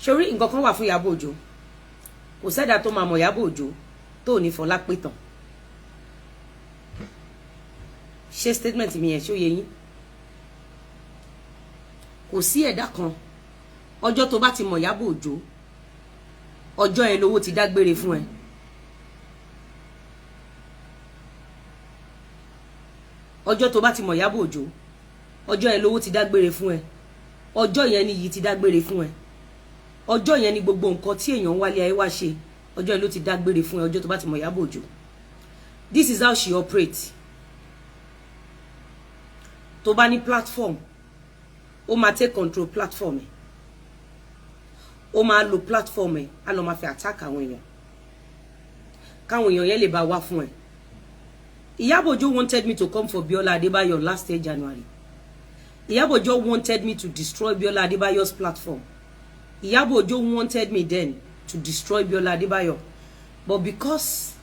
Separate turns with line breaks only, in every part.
Sórí nǹkan kan wà fún Ìyábọ̀ Òjó, kò sẹ́dá tó máa mọ̀ Ìyábọ̀ Òjó tó ò ní fọlá pé tán. Ṣé statement mi yẹn, ṣó yé yín? Kò sí ẹ̀dá kan, ọjọ́ tó bá ti mọ̀ Ìyábọ̀ Òjó, ọjọ́ yẹn lówó ti dágbére fún ẹ. Ọjọ́ tó bá ti mọ̀ Ìyábọ̀ Òjó, ọjọ́ yẹn lówó ti dágbére fún ẹ. Ọjọ́ yẹn ni yìí ti dágbére fún ẹ. Ọjọ́ yẹn ni gbogbo nǹkan tí èèyàn ń wálé ayé wá ṣe, ọjọ́ yẹn ló ti dágbére fún ẹ, ọjọ́ tó bá ti mọ̀ Ìyábọ̀ Òjó. This is how she operates. Tó bá ní platform, ó máa take control platform ẹ, ó máa lo platform ẹ, á lọ máa fi attack àwọn èèyàn, káwọn èèyàn yẹn lè bá wá fún ẹ. Ìyábọ̀ Òjó wanted me to come for Biola Adebayo last year January. Ìyábọ̀ Òjó wanted me to destroy Biola Adebayo's platform. Ìyábọ̀ Òjó wanted me then to destroy Biola Adebayo, but because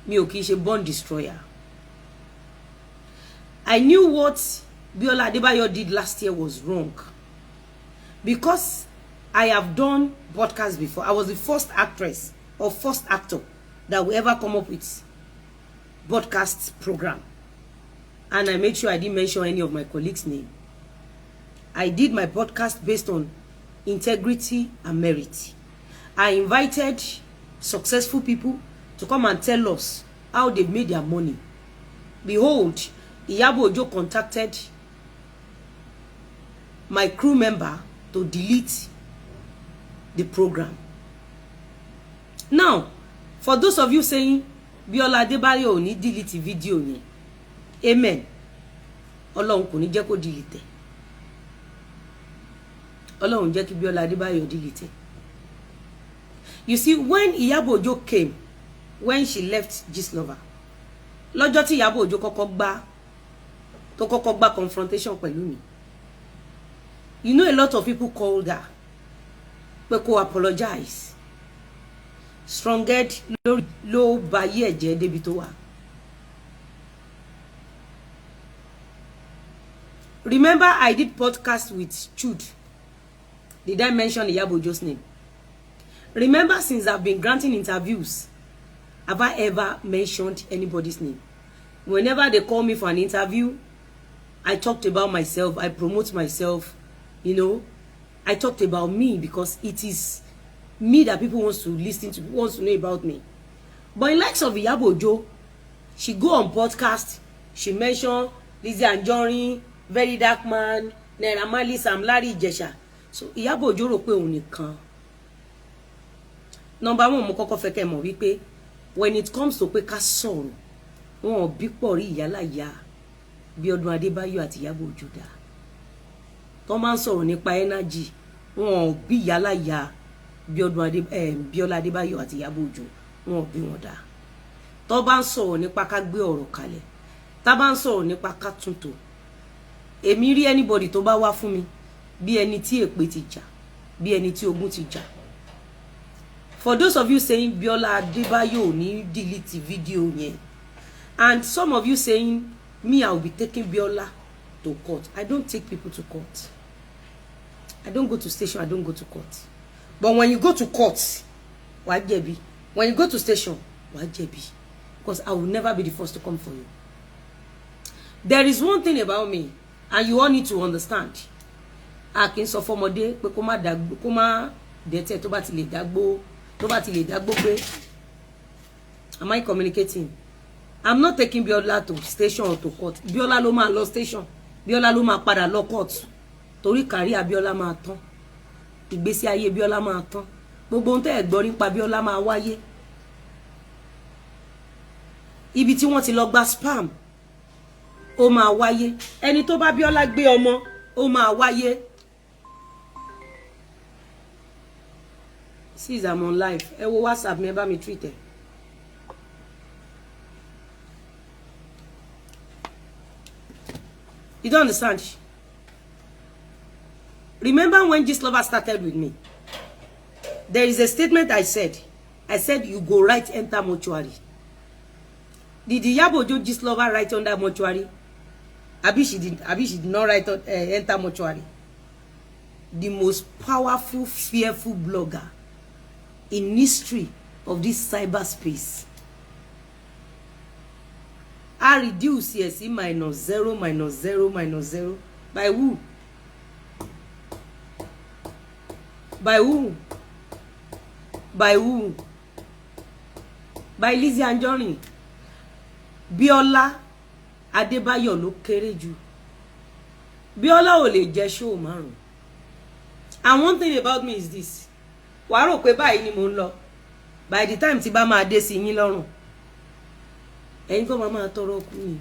mi ò kì í ṣe born destroyer, I knew what Biola Adebayo did last year was wrong, because I have done podcast before. I was the first actress or first actor that will ever come up with podcast program, and I made sure I didn't mention any of my colleagues' name. I did my podcast based on integrity and merit. I invited successful people to come and tell us how they made their money. Behold, Iyabo Ojo contacted my crew member to delete the program. Now, for those of you saying Biola Adebayo ò ní delete video yẹn, amen. Ọlọ́run kò ní jẹ́ kó delete. Ọlọ́run jẹ́ kí Biola Adebayo delete. You see, when Iyabo Ojo came, when she left Gistlover, lọ́jọ́ tí Iyabo Ojo kọ́kọ́ gbá, tó kọ́kọ́ gbá confrontation pẹ̀lú mi, you know, a lot of people called her pé kó apologize. Stronghead ló ba ayé ẹ̀ jẹ́ débi tó wà. Remember, I did podcast with Chud. Did I mention Iyabo Ojo's name? Remember, since I've been granting interviews, have I ever mentioned anybody's name? Whenever they call me for an interview, I talked about myself, I promote myself. I talked about me because it is me that people wants to listen to, wants to know about me. But in likes of Iyabo Ojo, she go on podcast, she mention Lizzy Anjorin, Very Dark Man, Naira Marley, Sam Larry, Ijesha. So Iyabo Ojo rò pé òun nìkan. Number one, mo kọ́kọ́ fẹ́ kẹ́ mọ̀ wípé when it comes to pé ká sọ̀rọ̀, wọn ò bí pọ̀ rí ìyálàyà Bíọ́dún Adébáyọ̀ àti Ìyábọ̀ Òjó dá tó máa ń sọ̀rọ̀ nípa energy, wọn ò bí ìyálàyà Bíọ́dún Adé, Bíọ́lá Adébáyọ̀ àti Ìyábọ̀ Òjó, wọn ò bí wọn dá tó bá ń sọ̀rọ̀ nípa ká gbé ọ̀rọ̀ kalẹ̀, tá bá ń sọ̀rọ̀ nípa ká túntò. Èmi rí anybody tó bá wá fún mi bí ẹni tí èpè ti jà, bí ẹni tí ogun ti jà. For those of you saying Bíọ́lá Adébáyọ̀ ò ní delete video yẹn, and some of you saying me, I will be taking Bíọ́lá to court, I don't take people to court. I don't go to station, I don't go to court. But when you go to court, wàá jẹ̀bi. When you go to station, wàá jẹ̀bi, because I will never be the first to come for you. There is one thing about me, and you all need to understand. A kì í sọ fọmọdé pé kó má dàgbó, kó má dẹ́tẹ̀, tó bá ti lè dágbó, tó bá ti lè dágbó gbé. Am I communicating? I'm not taking Biola to station or to court. Biola ló máa lọ station, Biola ló máa padà lọ court, torí kárí Abiola máa tán, ìgbésí ayé Biola máa tán, gbogbo ohun tẹ́ ẹ̀ gbọ́ nípa Biola máa wáyé. Ibi tí wọ́n ti lọ gba spam, ó máa wáyé. Ẹni tó bá Biola gbé ọmọ, ó máa wáyé. Sis, I'm on live. Ẹ wo WhatsApp mi, ẹ bá mi treat ẹ. You don't understand. Remember when Gistlover started with me? There is a statement I said. I said, "You go right enter mortuary." Did Iyabo Ojo Gistlover write under mortuary? Abi she did not write enter mortuary. The most powerful, fearful blogger in history of this cyberspace, a reduce ẹ̀ sí minus zero minus zero minus zero. By who? By who? By who? By Lizzy Anjorin. Bíọ́lá Adébáyọ̀ ló kéré jù. Bíọ́lá ò lè jẹ show márùn. And one thing about me is this: wàá rò pé báyìí ni mò ń lọ, by the time tí bá máa dé sí yín lọ́rùn, ẹ̀yin kọ́ máa tọrọ kú ni.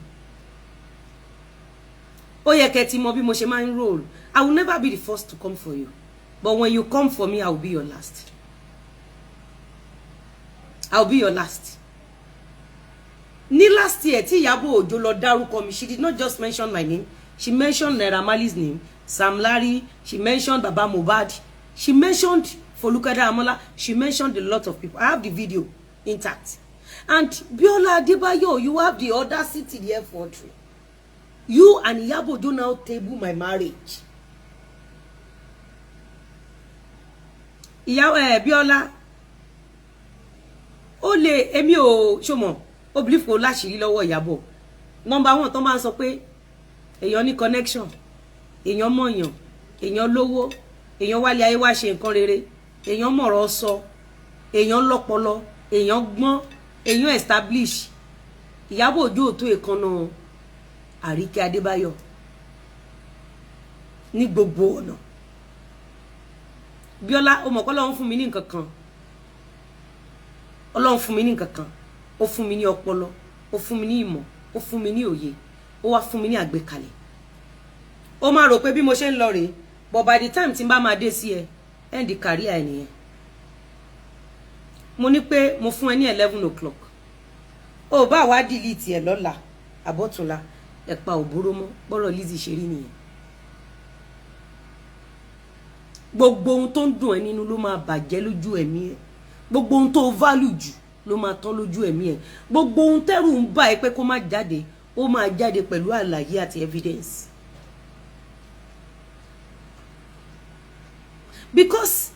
Ó yẹ kẹ́ ti mọ bí mo ṣe máa ń roll. I will never be the first to come for you, but when you come for me, I will be your last. I will be your last. Ní last year tí Ìyábọ̀ Òjó lọ dárúkọ mi, she did not just mention my name, she mentioned Naira Marley's name, Sam Larry, she mentioned Baba Mohbad, she mentioned Foluke Daramola, she mentioned a lot of people. I have the video intact. And Biola Adebayo, you have the audacity, the effrontery, you and Iyabo Ojo now table my marriage. Ìyá ẹ Bíọ́lá, ó lè èmi ò ṣọmọ, ó believe kó láṣìírí lọ́wọ́ Ìyábọ̀. Number one, tó máa ń sọ pé èèyàn ní connection, èèyàn mọ̀yàn, èèyàn lówó, èèyàn wálé ayé wá ṣe nǹkan rere, èèyàn mọ̀rọ̀ sọ, èèyàn lọ́pọlọ, èèyàn gbọ́n, èèyàn establish. Ìyábọ̀ Òjó ò tó èékánná Àríkẹ́ Adébáyọ̀ ní gbogbo ọ̀nà. Bíọ́lá, ó mọ̀ pé Ọlọ́run fún mi ní nǹkan kan. Ọlọ́run fún mi ní nǹkan kan. Ó fún mi ní ọpọlọ, ó fún mi ní ìmọ̀, ó fún mi ní òye, ó wá fún mi ní àgbékalẹ̀. Ó máa rò pé bí mo ṣe ń lọ rèé, but by the time tí n bá máa dé sí ẹ, end career ẹ nìyẹn. Mo ní pé mo fún ẹ ní 11 o'clock, ó bá wá delete ẹ lọ́la àbọ̀túnla, ẹ̀pa òbúrò mọ́. Bọ́rọ̀ Lizzy ṣe rí nìyẹn. Gbogbo ohun tó ń dùn ẹ́ nínú ló máa bàjẹ́ lójú ẹ̀mí ẹ̀. Gbogbo ohun tó value jù ló máa tán lójú ẹ̀mí ẹ̀. Gbogbo ohun tẹ́rù ń bà ẹ́ pé kó má jáde, ó máa jáde pẹ̀lú àlàyé àti evidence. Because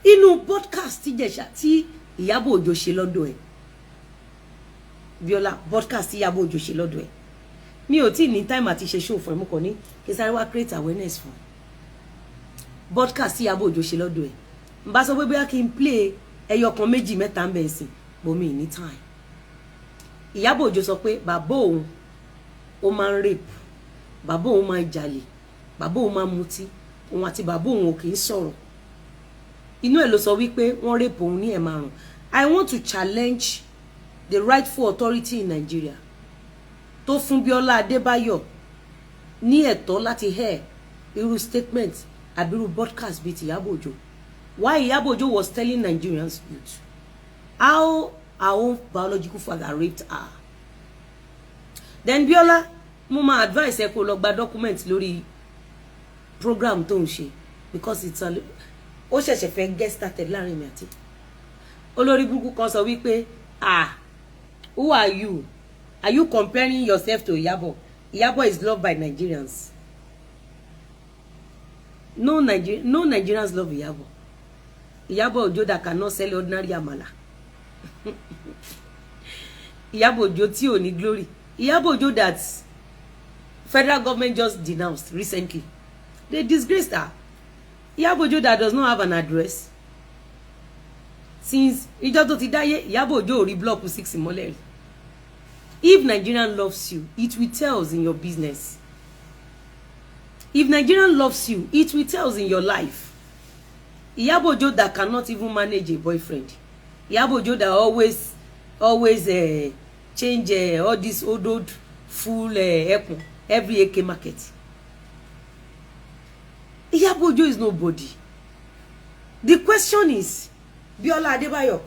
inú podcast tí Ìjẹ̀ṣà, tí Ìyábọ̀ Òjó ṣe lọ́dọ̀ ẹ̀, Bíọ́lá, podcast tí Ìyábọ̀ Òjó ṣe lọ́dọ̀ ẹ̀, mi ò tí ì ní time àti ṣe show fún ẹ. Mo kàn ní kí sáré wá create awareness fún podcast tí Ìyábọ̀ Òjó ṣe lọ́dọ̀ ẹ̀. N bá sọ pé bóyá kí n play ẹyọ kan, méjì, mẹ́ta ń bẹ̀ sìn, but mi ní time. Ìyábọ̀ Òjó sọ pé bàbá òun ó máa ń rape, bàbá òun máa ń jalè, bàbá òun máa ń mutí, òun àti bàbá òun ò kì í sọ̀rọ̀. Inú ẹ̀ ló sọ wípé wọ́n rape òun ní ẹ̀márùn. I want to challenge the rightful authority in Nigeria tó fún Bíọ́lá Adébáyọ̀ ní ẹ̀tọ́ láti hear irú statement àbí irú broadcast bíi ti Ìyábọ̀ Òjó. Why Ìyábọ̀ Òjó was telling Nigerians youth how her own biological father raped her. Then Bíọ́lá, mo máa advice ẹ kó lọ gba document lórí program tó ń ṣe, because it's a ó ṣẹ̀ṣẹ̀ fẹ́ get started láàrin mi àti olórí burúkú kan sọ wípé, "Ah, who are you? Are you comparing yourself to Iyabo? Iyabo is loved by Nigerians." No, no Nigerians love Iyabo. Iyabo Ojo that cannot sell ordinary amala. Iyabo Ojo tí ò ní glory. Iyabo Ojo that federal government just denounced recently. They disgraced her. Iyabo Ojo that does not have an address since ìjọ tó ti dáyé. Iyabo Ojo ò rí block 6 mọ́lẹ̀ rí. If Nigerian loves you, it will tell in your business. If Nigerian loves you, it will tell in your life. Iyabo Ojo that cannot even manage a boyfriend. Iyabo Ojo that always always change all this old old full ẹkùn every AK market. Iyabo Ojo is nobody. The question is, Biola Adebayo,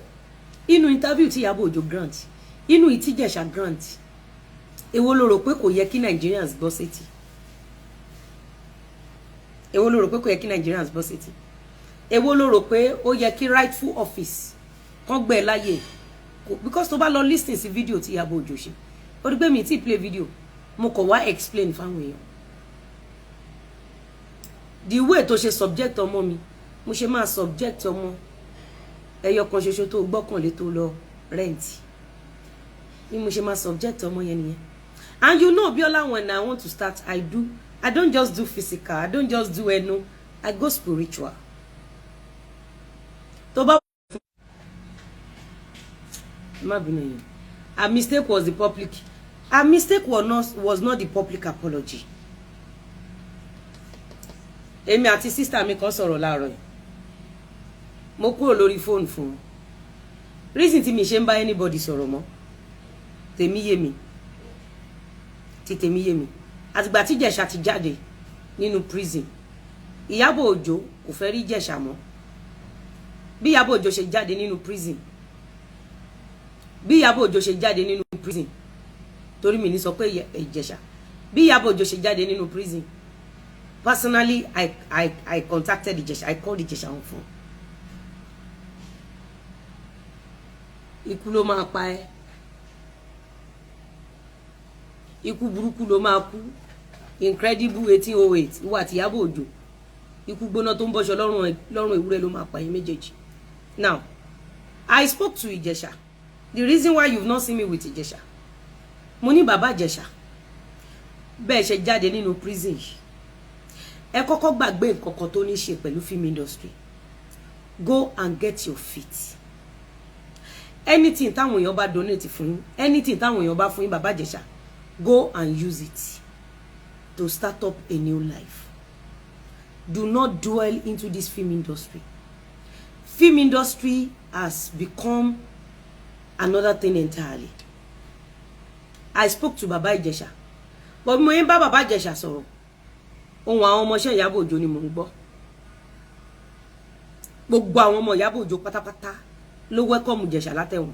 inú interview tí Iyabo Ojo grant, inú tí Ìjẹ̀ṣà grant, èwo ló rò pé kò yẹ kí Nigerians gbọ́ sétí? Èwo ló rò pé kò yẹ kí Nigerians gbọ́ sétí? Èwo ló rò pé ó yẹ kí rightful office kán gbẹ láyè? Because tó bá lọ listen sí video tí Ìyábọ̀ Òjó ṣe, ó rí pé mi tí play video, mo kàn wá explain fáwọn èèyàn. The way tó ṣe subject ọmọ mi, mo ṣe máa subject ọmọ ẹyọ kan ṣoṣo tó gbọ́kànlé tó lọ rent, bí mo ṣe máa subject ọmọ yẹn nìyẹn. And you know, Biola, when I want to start, I do, I don't just do physical, I don't just do ẹnu, I go spiritual. Tó bá má bínú yẹn, her mistake was the public, her mistake was not the public apology. Èmi àti sister mi kan sọ̀rọ̀ láàárọ̀ yìí, mo kúrò lórí fóònù fún un. Reason tí mi ṣe ń bá anybody sọ̀rọ̀ mọ́, tèmi yé mi, tí tèmi yé mi. Àtìgbà tí Ìjẹ̀ṣà ti jáde nínú prison, Ìyábọ̀ Òjó kò fẹ́ rí Ìjẹ̀ṣà mọ́. Bí Ìyábọ̀ Òjó ṣe jáde nínú prison, bí Ìyábọ̀ Òjó ṣe jáde nínú prison, torí mi ní sọ pé Ìjẹ̀ṣà, bí Ìyábọ̀ Òjó ṣe jáde nínú prison, personally, I contacted Ìjẹ̀ṣà, I called Ìjẹ̀ṣà on phone. Ikú ló máa pa ẹ́, ikú burúkú ló máa kú. Incredible 1808, ìwọ àti Ìyábọ̀ Òjó, ikú gbóná tó ń bọ́ṣọ lọ́rùn ewúrẹ́ ló máa pa yín méjèèjì. Now, I spoke to Ìjẹ̀ṣà. The reason why you've not seen me with Ìjẹ̀ṣà, mo ní, bàbá Ìjẹ̀ṣà, bẹ́ẹ̀ ṣe jáde nínú prison yìí, ẹ kọ́kọ́ gbàgbé nǹkan kan tó ní ṣe pẹ̀lú film industry. Go and get your feet. Anything táwọn èèyàn bá donate fún yín, anything táwọn èèyàn bá fún yín, bàbá Ìjẹ̀ṣà, go and use it to start up a new life. Do not dwell into this film industry. Film industry has become another thing entirely. I spoke to Baba Ìjẹ̀ṣà, but mo ń bá Baba Ìjẹ̀ṣà sọ̀rọ̀, ohun àwọn ọmọọṣẹ́ Ìyábọ̀ Òjó ni mò ń gbọ́. Gbogbo àwọn ọmọ Ìyábọ̀ Òjó pátápátá ló welcome Ìjẹ̀ṣà látẹ̀wọ̀n.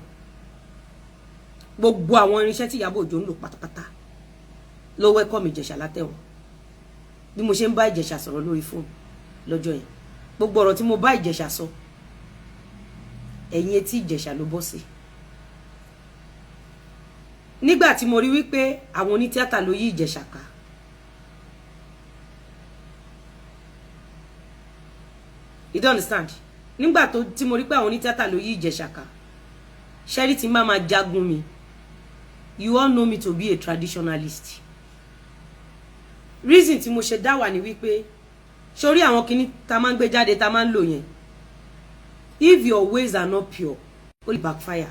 Gbogbo àwọn irinṣẹ́ tí Ìyábọ̀ Òjó ń lò pátápátá ló welcome Ìjẹ̀ṣà látẹ̀wọ̀n. Bí mo ṣe ń bá Ìjẹ̀ṣà sọ̀rọ̀ lórí fóònù lọ́jọ́ yẹn, gbogbo ọ̀rọ̀ tí mo bá Ìjẹ̀ṣà sọ, ẹ̀yìn etí Ìjẹ̀ṣà ló bọ́ sí. Nígbà tí mo rí wípé àwọn onítíátà ló yí Ìjẹ̀ṣà ká, you don't understand. Nígbà tó tí mo rí pé àwọn onítíátà ló yí Ìjẹ̀ṣà ká, ṣẹ́rí tí má máa jagun mi, you all know me to be a traditionalist. Reason tí mo ṣe dá wà ní wípé, sórí àwọn kinní tá máa ń gbé jáde, tá máa ń lò yẹn, if your ways are not pure, ó lè backfire.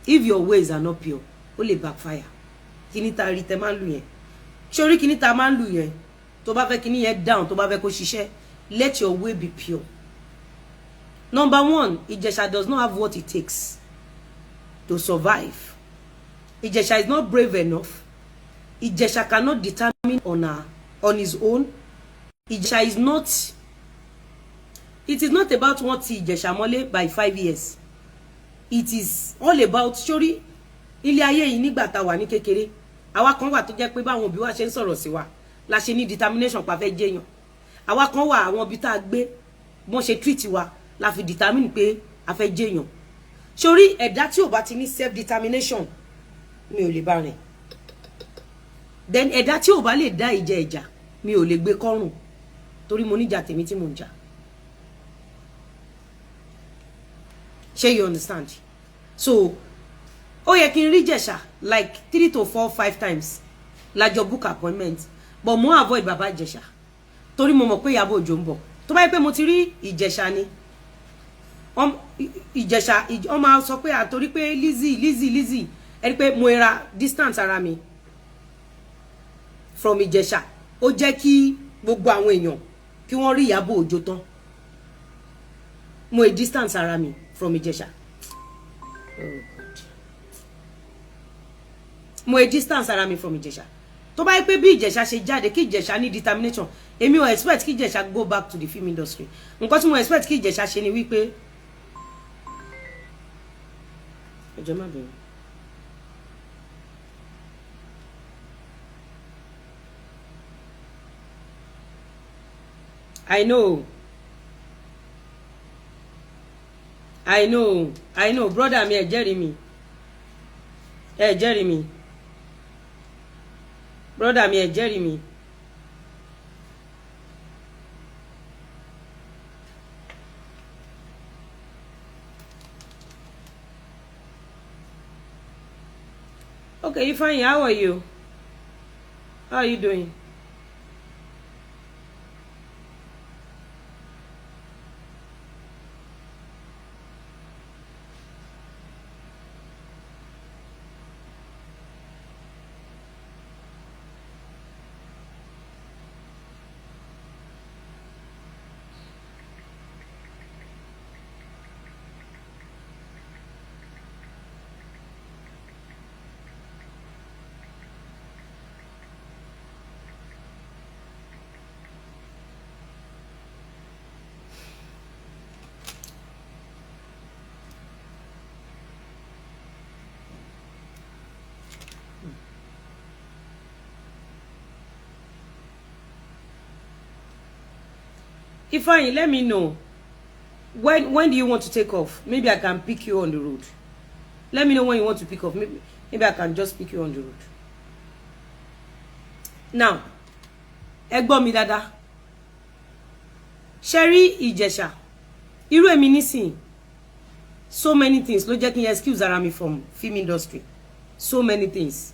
If your ways are not pure, ó lè backfire. Kíní tá rí tẹ máa ń lù yẹn, sórí kíní tá máa ń lù yẹn, tó bá fẹ́ kíní yẹn down, tó bá fẹ́ kó ṣiṣẹ́, let your way be pure. Number one, Ìjẹ̀ṣà does not have what it takes to survive. Ìjẹ̀ṣà is not brave enough. Ìjẹ̀ṣà cannot determine on his own. Ìjẹ̀ṣà is not, it is not about wọ́n ti Ìjẹ̀ṣà mọ́lé by 5 years. It is all about, sórí ilé ayé yìí, nígbà tá a wà ní kékeré, àwa kan wà tó jẹ́ pé báwọn òbí wa ṣe ń sọ̀rọ̀ sí wa la ṣe ní determination pa fẹ́ jẹ́yàn. Àwa kan wà, àwọn ibi tá a gbé, bọ́n ṣe treat wa la fi determine pé a fẹ́ jẹ́yàn. Sórí ẹ̀dá tí ò bá ti ní self determination, mi ò lè bá rìn. Then ẹ̀dá tí ò bá lè dá ìjẹ ìjà, mi ò lè gbé kọ́rùn, torí mo níjà tèmi tí mo ń jà. Ṣé you understand? So ó yẹ kí n rí Ìjẹ̀ṣà like three to four five times lájọ book appointment, but mo avoid bàbá Ìjẹ̀ṣà torí mo mọ̀ pé Ìyábọ̀ Òjó ń bọ̀. Tó bá yẹ pé mo ti rí Ìjẹ̀ṣà ni, Ìjẹ̀ṣà wọ́n máa sọ pé àtorí pé Lizzy, Lizzy, Lizzy, ẹni pé mo ra distance ara mi from Ìjẹ̀ṣà, ó jẹ́ kí gbogbo àwọn èèyàn kí wọ́n rí Ìyábọ̀ Òjó tán. Mo a distance ara mi from Ìjẹ̀ṣà. Oh God. Mo a distance ara mi from Ìjẹ̀ṣà. Tó bá yẹ pé bí Ìjẹ̀ṣà ṣe jáde, kí Ìjẹ̀ṣà ní determination, èmi ò expect kí Ìjẹ̀ṣà go back to the film industry. Nǹkan tí mo expect kí Ìjẹ̀ṣà ṣe ni wípé, ẹ jọ̀ọ́, má bínú. I know, I know, I know, brother mi, ẹ jẹ́rìí mi, ẹ jẹ́rìí mi, brother mi, ẹ jẹ́rìí mi. Okay, Ifeanyi, how are you? How are you doing? Ifeanyi, let me know. When do you want to take off? Maybe I can pick you on the road. Let me know when you want to pick up. Maybe I can just pick you on the road. Now, ẹ gbọ́ mi dáadáa. Ṣé rí Ìjẹ̀ṣà? Irú èmi nísìnyí. So many things ló jẹ́ kí n excuse ara mi from film industry. So many things.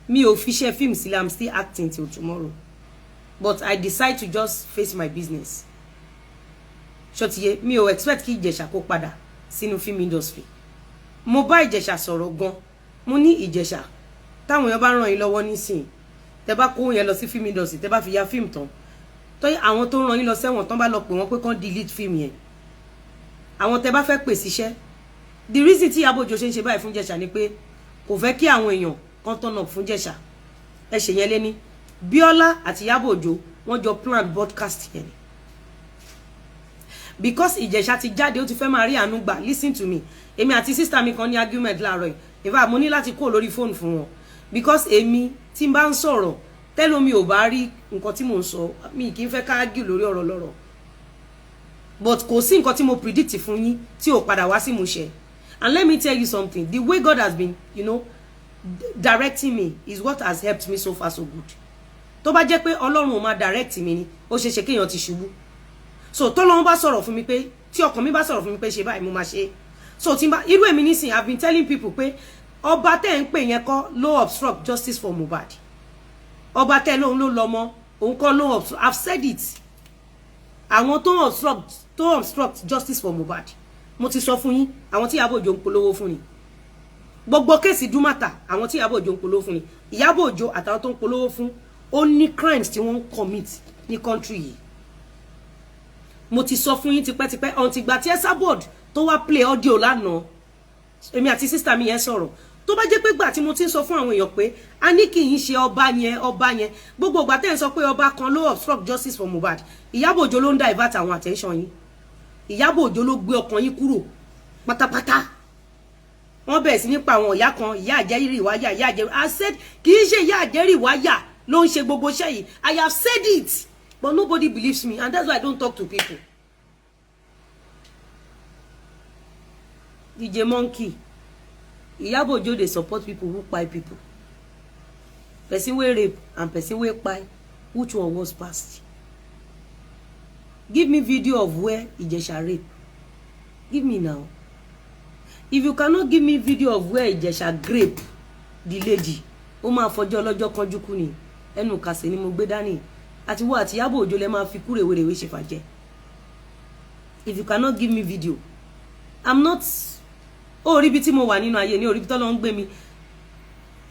Mi ò fi iṣẹ́ film sílẹ̀, I'm still acting till tomorrow. But I decide to just face my business. Ṣó ti yé, mi ò expect kí Ìjẹ̀ṣà kó padà sínú film industry. Mo bá Ìjẹ̀ṣà sọ̀rọ̀ gan. Mo ní, Ìjẹ̀ṣà, táwọn èèyàn bá ràn yín lọ́wọ́ nísìnyí, tẹ bá kó yẹn lọ sí film industry, tẹ bá fi ya fíìmù tán, tọ́ àwọn tó ràn yín lọ sẹ́wọ̀n tán bá lọ pè wọ́n pé kán delete fíìmù yẹn, àwọn tẹ bá fẹ́ pè síṣẹ́. The reason tí Ìyábọ̀ Òjó ṣe ń ṣe báyìí fún Ìjẹ̀ṣà ni pé kò fẹ́ kí àwọn èèyàn kan turn up fún Ìjẹ̀ṣà. Ẹ ṣe yẹn lé ní Bíọ́lá àti Ìyábọ̀ Òjó, wọ́n jọ plan broadcast yẹn ni, because Ìjẹ̀ṣà ti jáde, ó ti fẹ́ máa rí àánú gbà. Listen to me, èmi àti sister mi kan ní argument láàárọ̀ yìí. In fact, mo ní láti kúrò lórí fóònù fún wọn, because èmi tí n bá ń sọ̀rọ̀, tẹ́lómi ò bá rí nǹkan tí mò ń sọ, mi kì í fẹ́ ká argue lórí ọ̀rọ̀ lọ́rọ̀. But kò sí nǹkan tí mo predict fún yín tí ò padà wá sí ìmúṣẹ. And let me tell you something, the way God has been directing me is what has helped me. So far so good. Tó bá jẹ́ pé Ọlọ́run ò máa direct mi ni, ó ṣeé ṣe kéèyàn ti ṣubú. So tọ́lọ́run bá sọ̀rọ̀ fún mi pé, tí ọkàn mi bá sọ̀rọ̀ fún mi pé ṣe báyìí, mo máa ṣe. So tí n bá irú èmi nísìnyí, I've been telling people pé ọba tẹ́ ń pè yẹn kọ́ ló obstruct justice for Mohbad. Ọba tẹ́ lóun ló lọ́mọ òun kọ́ ló obstruct. I've said it. Àwọn tó obstruct justice for Mohbad, mo ti sọ fún yín, àwọn tí Ìyábọ̀ Òjó ń polówó fún ni. Gbogbo case Ìdúmọ̀tà, àwọn tí Ìyábọ̀ Òjó ń polówó fún ni. Ìyábọ̀ Òjó àtàwọn tó ń polówó fún, ó ní crimes tí wọ́n ń commit ní country yìí. Mo ti sọ fún yín tipẹ́tipẹ́. Ọ̀n tìgbà tí Esabod tó wá play audio lánàá, èmi àti sister mi yẹn sọ̀rọ̀. Tó bá jẹ́ pé gbà tí mo ti ń sọ fún àwọn èèyàn pé a ní kì í ṣe ọba yẹn, ọba yẹn, gbogbo ìgbà tẹ́ ń sọ pé ọba kan ló obstruct justice for Mohbad, Ìyábọ̀ Òjó ló ń divert àwọn attention yín. Ìyábọ̀ Òjó ló gbé ọkàn yín kúrò pátápátá. Wọ́n bẹ̀rẹ̀ sí nípa àwọn ìyá kan, ìyá àjẹrì wáyà, ìyá àjẹrì. I said kì í ṣe ìyá àjẹrì wáyà ló ń ṣe gbogbo iṣẹ́ yìí. I have said it, but nobody believes me, and that's why I don't talk to people. DJ Monkey, Ìyábọ̀ Òjó dey support people who kpai people. Person wey rape and person wey kpai, which one was past? Give me video of where Ìjẹ̀ṣà rape. Give me now. If you cannot give me video of where Ìjẹ̀ṣà grape the lady, ó máa fọjọ́ ọlọ́jọ́ kanjú kú ni. Ẹnu kàsẹ̀ ni mo gbé dání. Àti wo àti Ìyábọ̀ Òjó lẹ máa fi kú rèwerèwe ṣe fàjẹ́. If you cannot give me video, I'm not. Ó rí ibi tí mo wà nínú ayé ní orí ibi tọ́lọ́ ń gbé mi.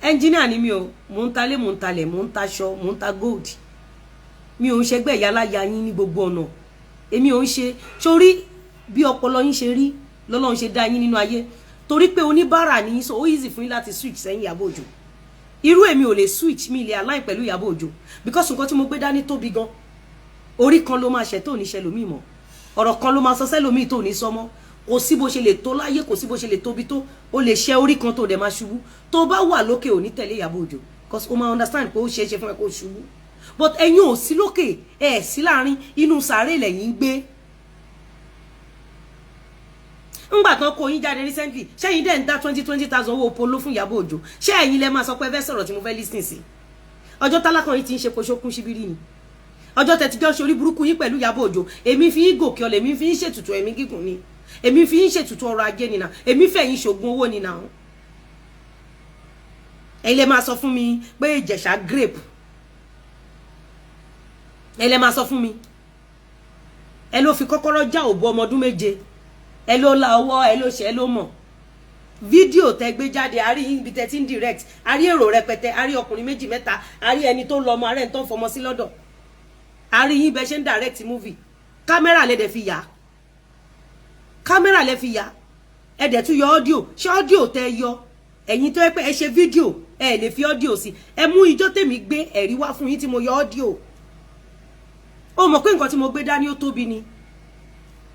Engineer ni mi o. Mò ń talé, mò ń talẹ̀, mò ń taṣọ, mò ń ta gold. Mi ò ń ṣẹgbẹ́ ìyáláya yín ní gbogbo ọ̀nà. Èmi ò ń ṣe sórí bí ọpọlọ yín ṣe rí lọ́lọ́run ṣe dá yín nínú ayé, torí pé oníbàárà ni yín, so ó easy fún yín láti switch sẹ́yìn Ìyábọ̀ Òjó. Irú èmi ò lè switch, mi lè align pẹ̀lú Ìyábọ̀ Òjó, because nǹkan tí mo gbé dání tóbi gan. Orí kan ló máa ṣẹ̀ tó ní ṣe lómi mọ́, ọ̀rọ̀ kan ló máa sọ sẹ́lómi tó ní sọmọ́. Kò sí bó ṣe lè tó láyé, kò sí bó ṣe lè tóbi tó, ó lè ṣe orí kan tó dẹ̀ máa ṣubú. Tó bá wà lókè, ò ní tẹ̀lé Ìyábọ̀ Òjó, because ó máa understand pé ó ṣeé ṣe fún ẹ kó ṣubú. But ẹ̀yin ò sí lókè, ẹ̀ sí láàrin, inú sàárè lẹ́yìn ń gbé. Ńgbà tán kó yín jáde recently, ṣẹ́yìn dẹ̀ ń dá 20-20 thousand owó polo fún Ìyábọ̀ Òjó? Ṣé ẹ̀yin lẹ máa sọ pé ẹ fẹ́ sọ̀rọ̀ tí mo fẹ́ listen sí? Ọjọ́ tálákàn yìí ti ń ṣe poṣókún síbírí ni ọjọ́ tẹ̀tíjọ́ ṣorí burúkú yín pẹ̀lú Ìyábọ̀ Òjó. Èmi fi yín gòkè ọ̀lẹ̀, èmi fi yín ṣètùtù ẹ̀mí gígùn ni, èmi fi yín ṣètùtù ọrọ̀ ajé nìyà, èmi fẹ́ yín ṣògùn owó nìyà. Ẹ̀yin lè máa sọ fún mi pé Ìjẹ̀ṣà grape. Ẹ lè máa sọ fún mi, ẹ ló fi kọ́kọ́rọ́ já òbú ọmọ ọdún 7, ẹ ló la ọwọ́, ẹ ló ṣe, ẹ ló mọ̀. Fídíò tẹ gbé jáde, a rí ibi tẹ ti ń direct, a rí èrò rẹpẹtẹ, a rí ọkùnrin méjì mẹ́ta, a rí ẹni tó ń lọ ọmọ, arẹ tó ń fọmọ sí lọ́dọ̀, a rí yín bẹ ṣe ń direct movie. Kámẹ́rà lẹ dẹ̀ fi yà, kámẹ́rà lẹ fi yà, ẹ dẹ̀ tún yọ audio. Ṣé audio tẹ yọ, ẹ̀yin tó yẹ pé ẹ ṣe fídíò, ẹ lè fi audio sí? Ẹ mú ijó tèmi gbé ẹ̀rí wá fún yín tí mo yọ audio. Ó mọ̀ pé nǹkan tí mo gbé dání ó tóbi ni.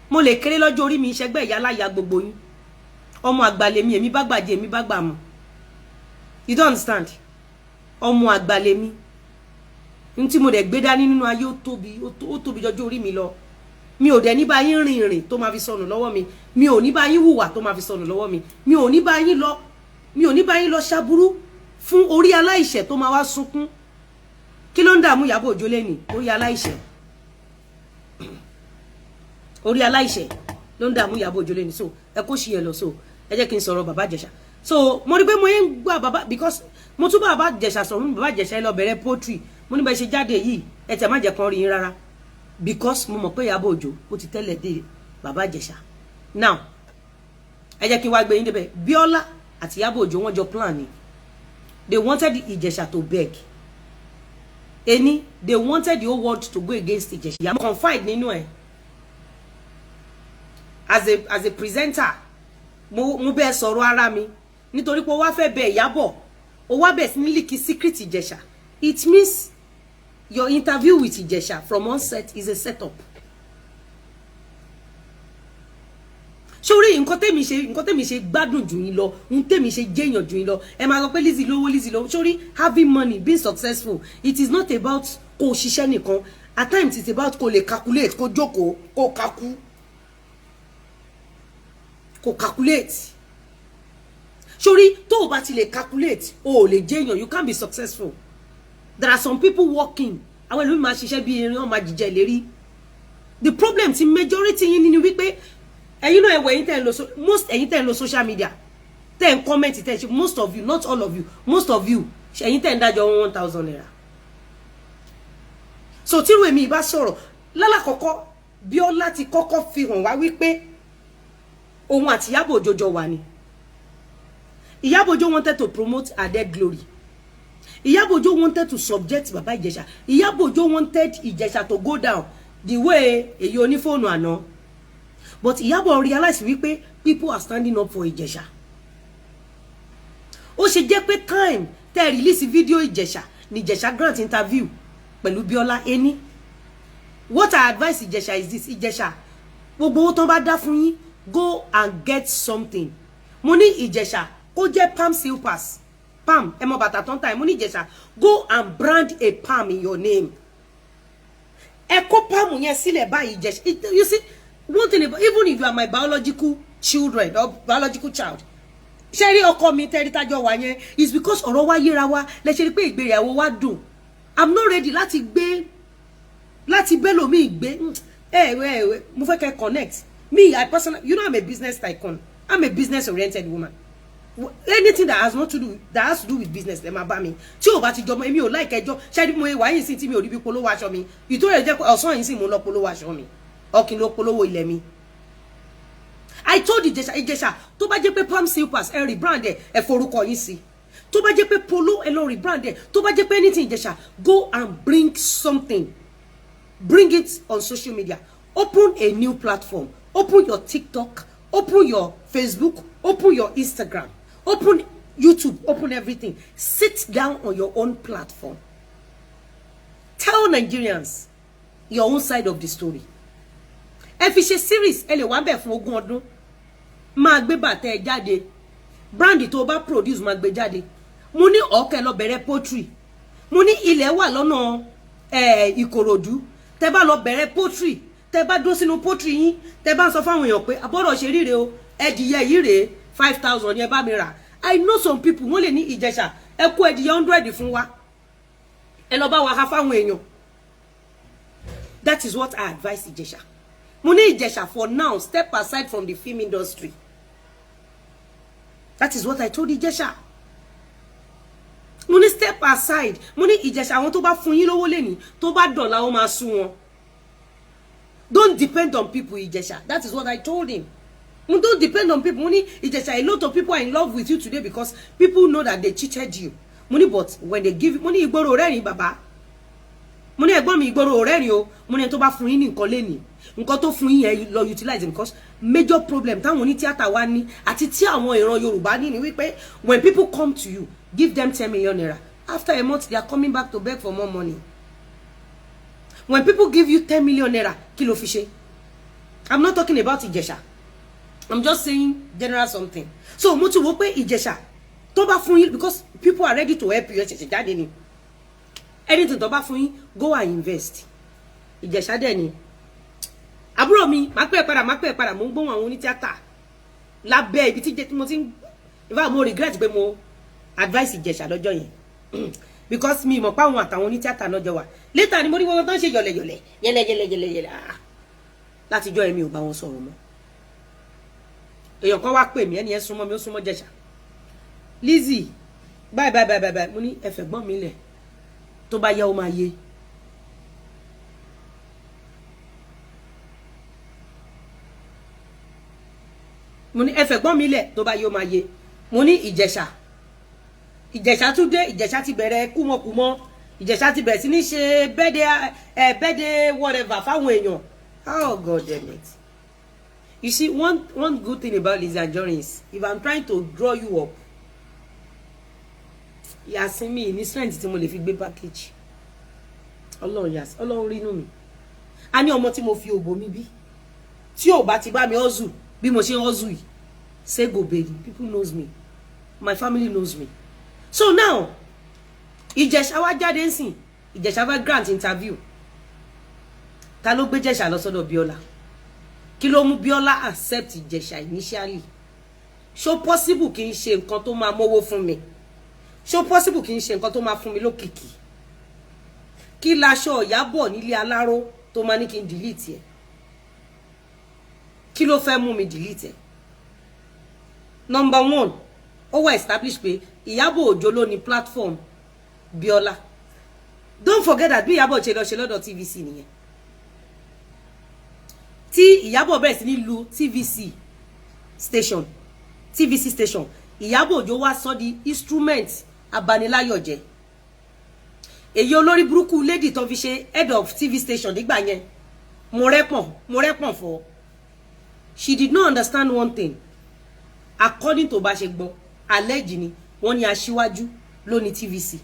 Mo lè kéré lọ́jọ́ orí mi, ìṣẹ́gbẹ́ ìyá láya gbogbo yín. Ọmọ àgbà lèmi, èmi bá gbàjẹ́, èmi bá gbà mọ́. You don't understand. Ọmọ àgbà lèmi. N tí mo dẹ̀ gbé dání nínú ayé, ó tóbi, ó tóbi jọjọ́ orí mi lọ. Mi ò dẹ̀ ní bá yín rìn ìrìn tó máa fi sọnù lọ́wọ́ mi. Mi ò ní bá yín hùwà tó máa fi sọnù lọ́wọ́ mi. Mi ò ní bá yín lọ, mi ò ní bá yín lọ ṣaburú fún orí aláìṣẹ̀ tó máa wá sunkún. Kí ló ń dààmú Ìyábọ̀ Òjó lẹ́nìí? Orí aláìṣẹ̀, orí aláìṣẹ̀ ló ń dààmú Ìyábọ̀ Òjó lẹ́nìí. So ẹ kó ṣì yẹn lọ. So ẹ jẹ́ kí n sọ̀rọ̀ bàbá Ìjẹ̀ṣà. So mo rí pé mo yẹn ń gbà bàbá, because mo tún bá bàbá Ìjẹ̀ṣà sọ̀rọ̀. Mo ní, "Bàbá Ìjẹ̀ṣà, ẹ lọ bẹ̀rẹ̀ poultry." Mo ní bẹ́ẹ̀ ṣe jáde yìí, ẹ tẹ̀ má jẹ́ kan rí yín rárá, because mo mọ̀ pé Ìyábọ̀ Òjó ó ti tẹ́lẹ̀ dé bàbá Ìjẹ̀ṣà. Now ẹ jẹ́ kí n wá gbé yín débẹ̀. Bíọ́lá àti Ìyábọ̀ Òjó, wọ́n jọ plan ni. They wanted Ìjẹ̀ṣà to beg eni. They wanted the whole world to go against Ìjẹ̀ṣà. Mo confide nínú ẹ̀ as a presenter. Mo bẹ́ẹ̀ sọ̀rọ̀ ara mi nítorí pé ó wá fẹ́ bẹ Ìyábọ̀, ó wá bẹ̀ sí ní leak secret Ìjẹ̀ṣà. It means your interview with Ìjẹ̀ṣà from onset is a setup. Sórí nǹkan tèmi ṣe, nǹkan tèmi ṣe gbádùn jù yín lọ, ohun tèmi ṣe jẹ́yàn jù yín lọ, ẹ máa sọ pé Lizzy lówó, Lizzy lówó. Sórí having money, being successful, it is not about kó o ṣiṣẹ́ nìkan. At times it's about kó o lè calculate, kó o jókòó, kó o calculate. Sórí tó o bá ti lè calculate, o ò lè jẹ́yàn. You can't be successful. There are some people working, àwọn ìlú máa ṣiṣẹ́ bí erin, wọn máa jìjẹ lérí. The problem ti majority yín ni wípé ẹ̀yin náà, ẹ̀wọ̀ ẹ̀yin tẹ́ ń lo most, ẹ̀yin tẹ́ ń lo social media, tẹ́ ń comment, tẹ́ ń ṣe, most of you, not all of you, most of you, ẹ̀yin tẹ́ ń dájọ́ ₦1,000. So tírú èmi ìbá sọ̀rọ̀ lálàkọ́kọ́, Bíọ́lá ti kọ́kọ́ fi hàn wá wípé òun àti Ìyábọ̀ Òjó jọ wà ní. Ìyábọ̀ Òjó wanted to promote her dead glory. Ìyábọ̀ Òjó wanted to subject Baba Ìjẹ̀ṣà. Ìyábọ̀ Òjó wanted Ìjẹ̀ṣà to go down the way èyí onífóònù àná. But Ìyábọ̀ realize wípé people are standing up for Ìjẹ̀ṣà. Ó ṣe jẹ́ pé time tẹ́ release video Ìjẹ̀ṣà ni Ìjẹ̀ṣà grant interview pẹ̀lú Bíọ́lá ení. What I advise Ìjẹ̀ṣà is this: Ìjẹ̀ṣà, gbogbo owó tán bá dá fún yín, go and get something. Mo ní Ìjẹ̀ṣà kó jẹ́ palm slippers, palm, ẹ mọ bàtà tó ń ta ẹ. Mo ní Ìjẹ̀ṣà, go and brand a palm in your name. Ẹ kó palm yẹn sílẹ̀ báyìí. Ìjẹ̀ṣà, you see one thing about, even if you are my biological children or biological child, ṣé rí ọkọ mi tẹ́rí tájọ́ wà yẹn, is because ọ̀rọ̀ wa yéra wa lẹ ṣe rí pé ìgbéyàwó wa dùn. I'm not ready láti gbé, láti bẹ́lòmíì gbé. Ẹ ẹ, mo fẹ́ kẹ́ connect me. I personally, you know, I'm a business tycoon. I'm a business oriented woman. Anything that has not to do that has to do with business, ẹ máa bá mi. Tí ò bá ti jọmọ, èmi ò like ẹjọ́. Ṣáà mo wà yín sí tí mi ò rí bí polówó aṣọ mi, ìtòrè jẹ́ pé ọ̀sán yìí sì mo lọ polówó aṣọ mi, ọkìn ló polówó ilẹ̀ mi. I told Ìjẹ̀ṣà, Ìjẹ̀ṣà, tó bá jẹ́ pé palm slippers, ẹ rebrand ẹ, ẹ forúkọ yín sí. Tó bá jẹ́ pé polo, ẹ lọ rebrand ẹ. Tó bá jẹ́ pé anything, Ìjẹ̀ṣà, go and bring something, bring it on social media. Open a new platform. Open your TikTok, open your Facebook, open your Instagram, open YouTube, open everything. Sit down on your own platform, tell Nigerians your own side of the story. Ẹ fi ṣe series, ẹ lè wá bẹ̀ fún 20 ọdún. Máa gbé bàtà ẹ jáde, brand tó bá produce, máa gbé jáde. Mo ní ọ̀kẹ́ lọ bẹ̀rẹ̀ poultry. Mo ní ilẹ̀ wà lọ́nà Ìkòròdú. Tẹ bá lọ bẹ̀rẹ̀ poultry, tẹ bá dó sínú poultry yín, tẹ bá ń sọ fáwọn èèyàn pé àbọ̀rọ̀ ṣe ríre o, ẹdìyẹ yìí rèé, 5,000 ni ẹ bá mi rà. I know some people, wọ́n lè ní, "Ìjẹ̀ṣà, ẹ kó ẹdìyẹ 100 fún wa, ẹ lọ bá wa ha fáwọn èèyàn." That is what I advise Ìjẹ̀ṣà. Mo ní Ìjẹ̀ṣà, for now, step aside from the film industry. That is what I told Ìjẹ̀ṣà. Step aside. Mo ní Ìjẹ̀ṣà, àwọn tó bá fún yín lówó lẹ́ni, tó bá dọ̀la, ó máa sú wọn. Don't depend on people, Ìjẹ̀ṣà. That is what I told him. Mo don't depend on people. Mo ní Ìjẹ̀ṣà, a lot of people are in love with you today because people know that they cheated you. Mo ní but when they give, mo ní ìgboro rẹ́rìn bàbá, mo ní ẹ̀gbọ́n mi, ìgboro rẹ́rìn o. Mo ní ẹni tó bá fún yín ní nǹkan lẹ́nìí, nǹkan tó fún yín yẹn, lọ utilize, because major problem táwọn onítíátà wa ní àti tí àwọn ìran Yorùbá ní ni wípé when people come to you, give them ₦10 million, after a month they are coming back to beg for more money. When people give you ₦10 million, kí ló fi ṣe? I'm not talking about Ìjẹ̀ṣà, I'm just saying general something. So mo ti wo pé Ìjẹ̀ṣà, tó bá fún yín, because people are ready to help you, ẹ ṣẹ̀ṣẹ̀ jáde ni, anything tó bá fún yín, go and invest. Ìjẹ̀ṣà dẹ̀ ni àbúrò mi. Máa pẹ́ padà, máa pẹ́ padà. Mo ń gbóhùn àwọn onítíátà lábẹ́ ibi tí mo ti ń. In fact, mo regret pé mo advice Ìjẹ̀ṣà lọ́jọ́ yẹn, because mi mọ̀ pé àwọn àtàwọn onítíátà náà jọ wà. Later ni mo rí wọn tó ń ṣe yọ̀lẹ̀yọ̀lẹ̀ yẹlẹyẹlẹyẹlẹ. Ah, látijọ́ èmi ò bá wọn sọ̀rọ̀ mọ́. Èèyàn kan wá pè mí, ẹni yẹn súnmọ́ mi, ó súnmọ́ Jẹ̀ṣà. Lizzy, báyìí báyìí báyìí báyìí. Mo ní ẹfẹ̀ gbọ́n mi lẹ̀, tó bá yá ó máa yé. Mo ní ẹfẹ̀ gbọ́n mi lẹ̀, tó bá yé ó máa yé. Mo ní Ìjẹ̀ṣà, Ìjẹ̀ṣà tún dé. Ìjẹ̀ṣà ti bẹ̀rẹ̀ kúmọkùmọ. Ìjẹ̀ṣà ti bẹ̀rẹ̀ sí ní ṣe birthday ẹ, birthday whatever fáwọn èèyàn. Oh God damn it. You see, one good thing about Lizzy Anjorin is, if I'm trying to draw you up, yàsín mi ní strength tí mo lè fi gbé package. Ọlọ́run yàsín, Ọlọ́run rínú mi. A ní ọmọ tí mo fi òbò mi bí, tí ò bá ti bá mi hustle bí mo ṣe ń hustle yìí, say go baby. People knows me, my family knows me. So now Ìjẹ̀ṣà wá jáde ń sìn. Ìjẹ̀ṣà fẹ́ grant interview. Ta ló gbé Ìjẹ̀ṣà lọ sọ́dọ̀ Bíọ́lá? Kí ló mú Bíọ́lá accept Ìjẹ̀ṣà initially? Ṣó possible kí n ṣe nǹkan tó máa mówó fún mi? Ṣó possible kí n ṣe nǹkan tó máa fún mi lókìkí? Kí laṣọ Ìyábọ̀ nílé aláró tó máa ní kí n delete ẹ̀? Kí ló fẹ́ mú mi delete ẹ̀? Number one, ó wà establish pé Ìyábọ̀ Òjó ló ní platform Bíọ́lá. Don't forget that bí Ìyábọ̀ ṣe lọ ṣe lọ́dọ̀ TVC nìyẹn, tí Ìyábọ̀ bẹ̀rẹ̀ sí ní lu TVC station, TVC station, Ìyábọ̀ Òjó wá sọ di instrument abaniláyọ̀jẹ́. Èyí olórí burúkú lady tó fi ṣe head of TV station nígbà yẹn, mo rẹ́pọ̀n, mo rẹ́pọ̀n fọ́. She did not understand one thing. According to bá ṣe gbọ́, allege ni, wọ́n ní aṣíwájú ló ní TVC.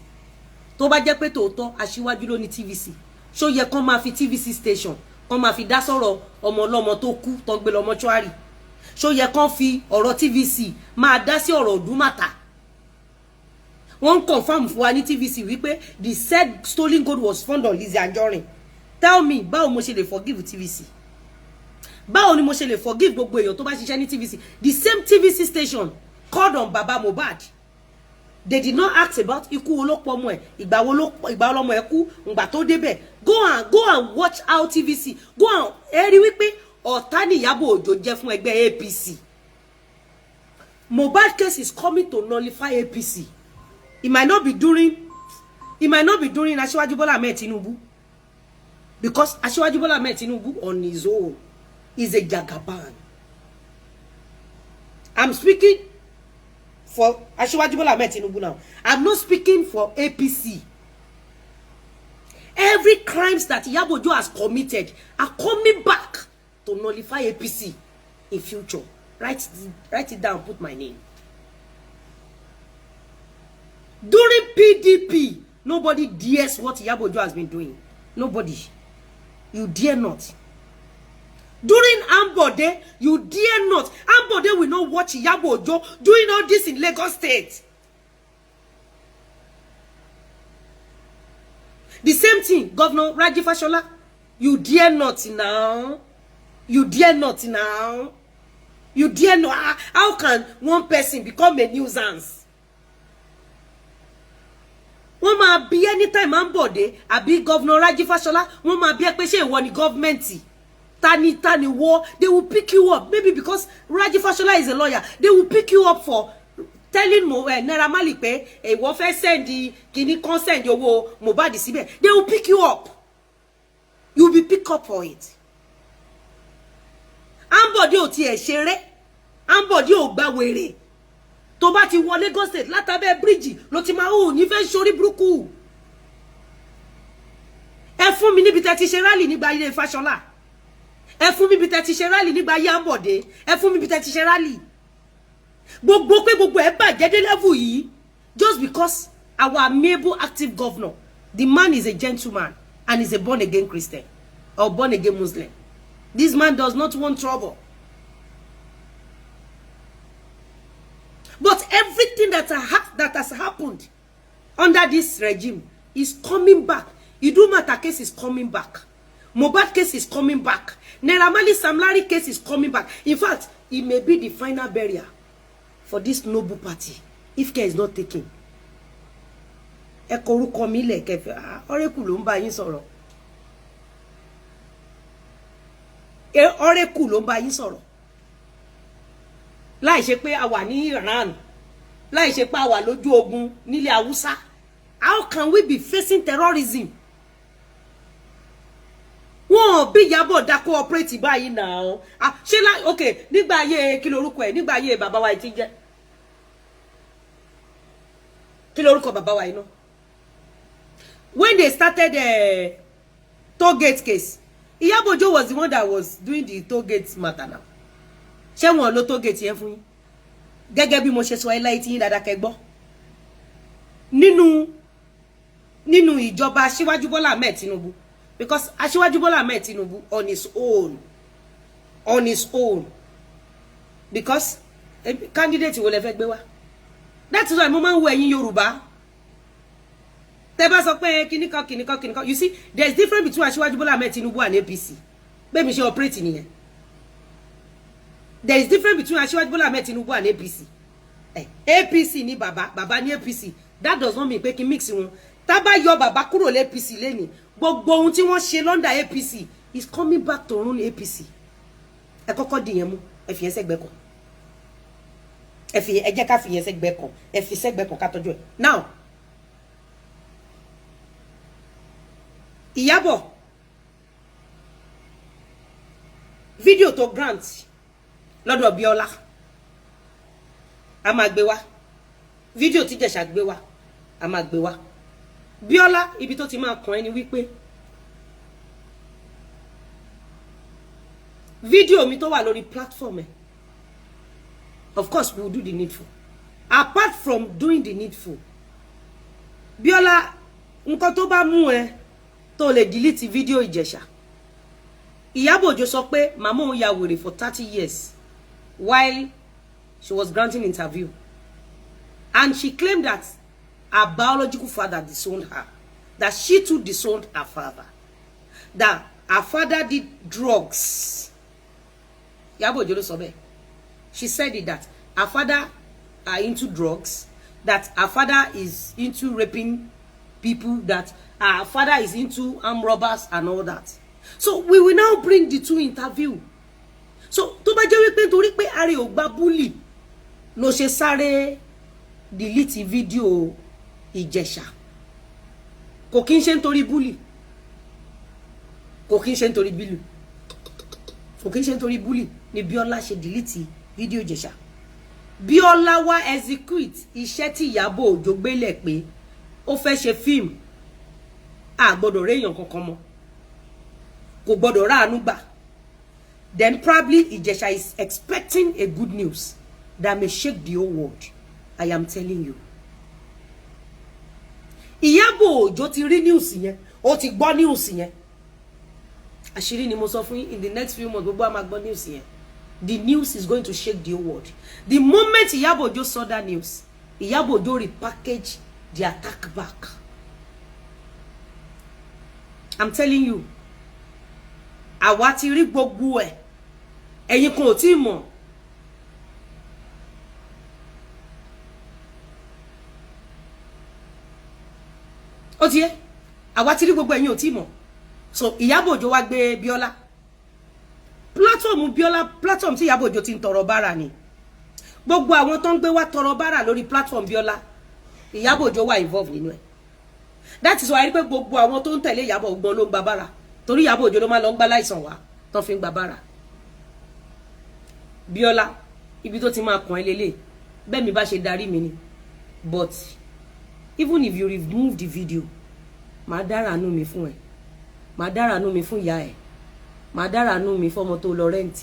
Tó bá jẹ́ pé tòótọ́ aṣíwájú ló ní TVC, ṣó yẹ kán máa fi TVC station kán máa fi dá sọ̀rọ̀ ọmọ ọlọ́mọ tó kú tó gbé lọ mọ́ṣúárì? Ṣó yẹ kán fi ọ̀rọ̀ TVC máa dá sí ọ̀rọ̀ Òdùmàtà? Wọ́n ń confirm fún wa ní TVC wípé the said stolen gold was found on Lizzy Anjorin. Tell me, báwo mo ṣe lè forgive TVC? Báwo ni mo ṣe lè forgive gbogbo èèyàn tó bá ṣiṣẹ́ ní TVC? The same TVC station called on Baba Mohbad. They did not ask about ikú wo ló pọ̀ ọmọ ẹ̀, ìgbà wo ló, ìgbà wo lọmọ ẹ̀ kú, ìgbà tó débẹ̀. Go and watch how TVC go and ẹ rí wípé ọ̀tá ní Ìyábọ̀ Òjó jẹ́ fún ẹgbẹ́ APC. Mohbad case is coming to nullify APC. It might not be during Aṣíwájú Bọ́lá Ahmed Tinubu, because Aṣíwájú Bọ́lá Ahmed Tinubu on his own is a jagaban. I'm speaking for Aṣíwájú Bọ́lá Ahmed Tinubu now. I'm not speaking for APC. Every crimes that Iyabo Ojo has committed are coming back to nullify APC in future. Write it down, put my name. During PDP, nobody dares what Iyabo Ojo has been doing. Nobody. You dare not. During Ambode, you dare not. Ambode will not watch Iyabo Ojo doing all this in Lagos State. The same thing, Governor Raji Fashola. You dare not now. You dare not now. You dare not. How can one person become a nuisance? Wọ́n máa bí anytime Ambode àbí Governor Raji Fashola, wọ́n máa bí ẹ pé ṣé ìwọ ni gọ́ọ̀mẹ̀ntì? Tani tani wọ́? They will pick you up. Maybe because Raji Fashola is a lawyer, they will pick you up for telling Naira Marley pé ìwọ fẹ́ send kìíní kan, send owó Mohbad síbẹ̀, they will pick you up. You will be pick up for it. Ambode ò tiẹ̀ ṣeré, Ambode ò gba wèrè. Tó bá ti wọ Lagos State, látàbẹ́ bíríìjì ló ti máa ò ní fẹ́ ṣorí burúkú. Ẹ fún mi níbi tẹ́ ti ṣe rally nígbà ilé Fáṣọlá. Ẹ fún mi níbi tẹ́ ti ṣe rally nígbà ayé Ambode. Ẹ fún mi níbi tẹ́ ti ṣe rally. Gbogbo pé gbogbo ẹ bàjẹ́ dé level yìí, just because our amiable active governor, the man is a gentleman and is a born again Christian or born again Muslim. This man does not want trouble. But everything that has happened under this regime is coming back. Idumota case is coming back. Mohbad case is coming back. Naira Marley, Sam Larry case is coming back. In fact, it may be the final burial for this noble party if care is not taken. Ẹ kọ orúkọ mi lẹ̀ kẹfẹ́. Ọ̀rẹ́kù ló ń bá yín sọ̀rọ̀. Ọ̀rẹ́kù ló ń bá yín sọ̀rọ̀. Láì ṣe pé a wà ní Iran, láì ṣe pé a wà lójú ogun nílẹ̀ Haúsá, how can we be facing terrorism? Wọn bí Ìyábọ̀ dá cooperate báyìí náà. Ṣé lá, ok, nígbà ayé, kí lorúkọ ẹ̀, nígbà ayé bàbá wa ti jẹ́, kí lorúkọ bàbá wa yìí náà, when they started toll gate case, Ìyábọ̀ Òjó was the one that was doing the toll gate matter now. Ṣé wọn ló toll gate yẹn fún yín? Gẹ́gẹ́ bí mo ṣe sọ, ẹ láyé tí yín dáadáa kẹ́ gbọ́. Nínú ìjọba Aṣíwájú Bọ́lá Ahmed Tinubu, because Aṣíwájú Bọ́lá Ahmed Tinubu on his own, because candidate wo lẹ fẹ́ gbé wá? That is why mo máa ń wo ẹ̀yin Yorùbá, tẹ́ bá sọ pé kíníkan kíníkan kíníkan. You see, there is difference between Aṣíwájú Bọ́lá Ahmed Tinubu and APC. Bẹ́ẹ̀ mi ṣe operate nìyẹn. There is difference between Aṣíwájú Bọ́lá Ahmed Tinubu and APC. APC ní bàbá, bàbá ní APC. That does not mean pé kí mix wọn. Tá bá yọ bàbá kúrò lé APC lẹ́ni, gbogbo ohun tí wọ́n ṣe l'under APC is coming back to run APC. Ẹ kọ́kọ́ dìyẹn mú, ẹ fi yẹn sẹ́gbẹ́ kan, ẹ fi, ẹ jẹ́ ká fi yẹn sẹ́gbẹ́ kan, ẹ fi sẹ́gbẹ́ kan, ká tọ́jú ẹ̀. Now, Ìyábọ̀, fídíò tó grant lọ́dọ̀ Bíọ́lá, a máa gbé wá. Fídíò tí Ìjẹ̀ṣà gbé wá, a máa gbé wá. Bíọ́lá, ibi tó ti máa kàn ẹ́ ni wípé fídíò mi tó wà lórí platform ẹ̀, of course we will do the needful. Apart from doing the needful, Bíọ́lá, nǹkan tó bá mú ẹ tó lè delete fídíò Ìjẹ̀ṣà, Ìyábọ̀ Òjó sọ pé màmá òun ya wèrè for 30 years while she was granting interview, and she claimed that her biological father disowned her, that she too disowned her father, that her father did drugs. Ìyábọ̀ Òjó ló sọ bẹ́ẹ̀. She said it, that her father are into drugs, that her father is into raping people, that her father is into armed robbers and all that. So we will now bring the two interview. So tó bá jẹ́ wípé nítorí pé ààrẹ ò gba bully ló ṣe sáré delete fídíò Ìjẹ̀ṣà, kò kí ń ṣe nítorí bully, kò kí ń ṣe nítorí bully, kò kí ń ṣe nítorí bully ni Bíọ́lá ṣe delete fídíò Ìjẹ̀ṣà. Bíọ́lá wá execute iṣẹ́ tí Ìyábọ̀ Òjó gbélẹ̀ pé ó fẹ́ ṣe fíìmù. A gbọ́dọ̀ réèyàn kankan mọ́, kò gbọ́dọ̀ ráàánú gbà. Then probably Ìjẹ̀ṣà is expecting a good news that may shake the whole world. I am telling you, Ìyábọ̀ Òjó ti rí news yẹn, ó ti gbọ́ news yẹn. Àṣírí ni mo sọ fún yín. In the next few months, gbogbo a máa gbọ́ news yẹn. The news is going to shake the whole world. The moment Ìyábọ̀ Òjó saw that news, Ìyábọ̀ Òjó repackage the attack back. I'm telling you, àwa ti rí gbogbo ẹ̀, ẹ̀yin kan ò tí ì mọ̀. Ó ti yé, àwa ti rí gbogbo, ẹ̀yin ò tí ì mọ̀. So Ìyábọ̀ Òjó wá gbé Bíọ́lá, platform Bíọ́lá, platform tí Ìyábọ̀ Òjó ti ń tọrọ bára ni. Gbogbo àwọn tó ń gbé wá tọrọ bárà lórí platform Bíọ́lá, Ìyábọ̀ Òjó wà involve nínú ẹ̀. That is why rí pé gbogbo àwọn tó ń tẹ̀lé Ìyábọ̀ ògbọ́n ló ń gba bára, torí Ìyábọ̀ Òjó ló máa lọ ń gbá láìsàn wá tó fi ń gba bára. Bíọ́lá, ibi tó ti máa kàn ẹ́ lélẹ̀ bẹ́ẹ̀ mi bá ṣe darí mi ni. But even if you remove the video, màá dára nú mi fún ẹ, màá dára nú mi fún ìyá ẹ, màá dára nú mi fọmọ tó lọ rent,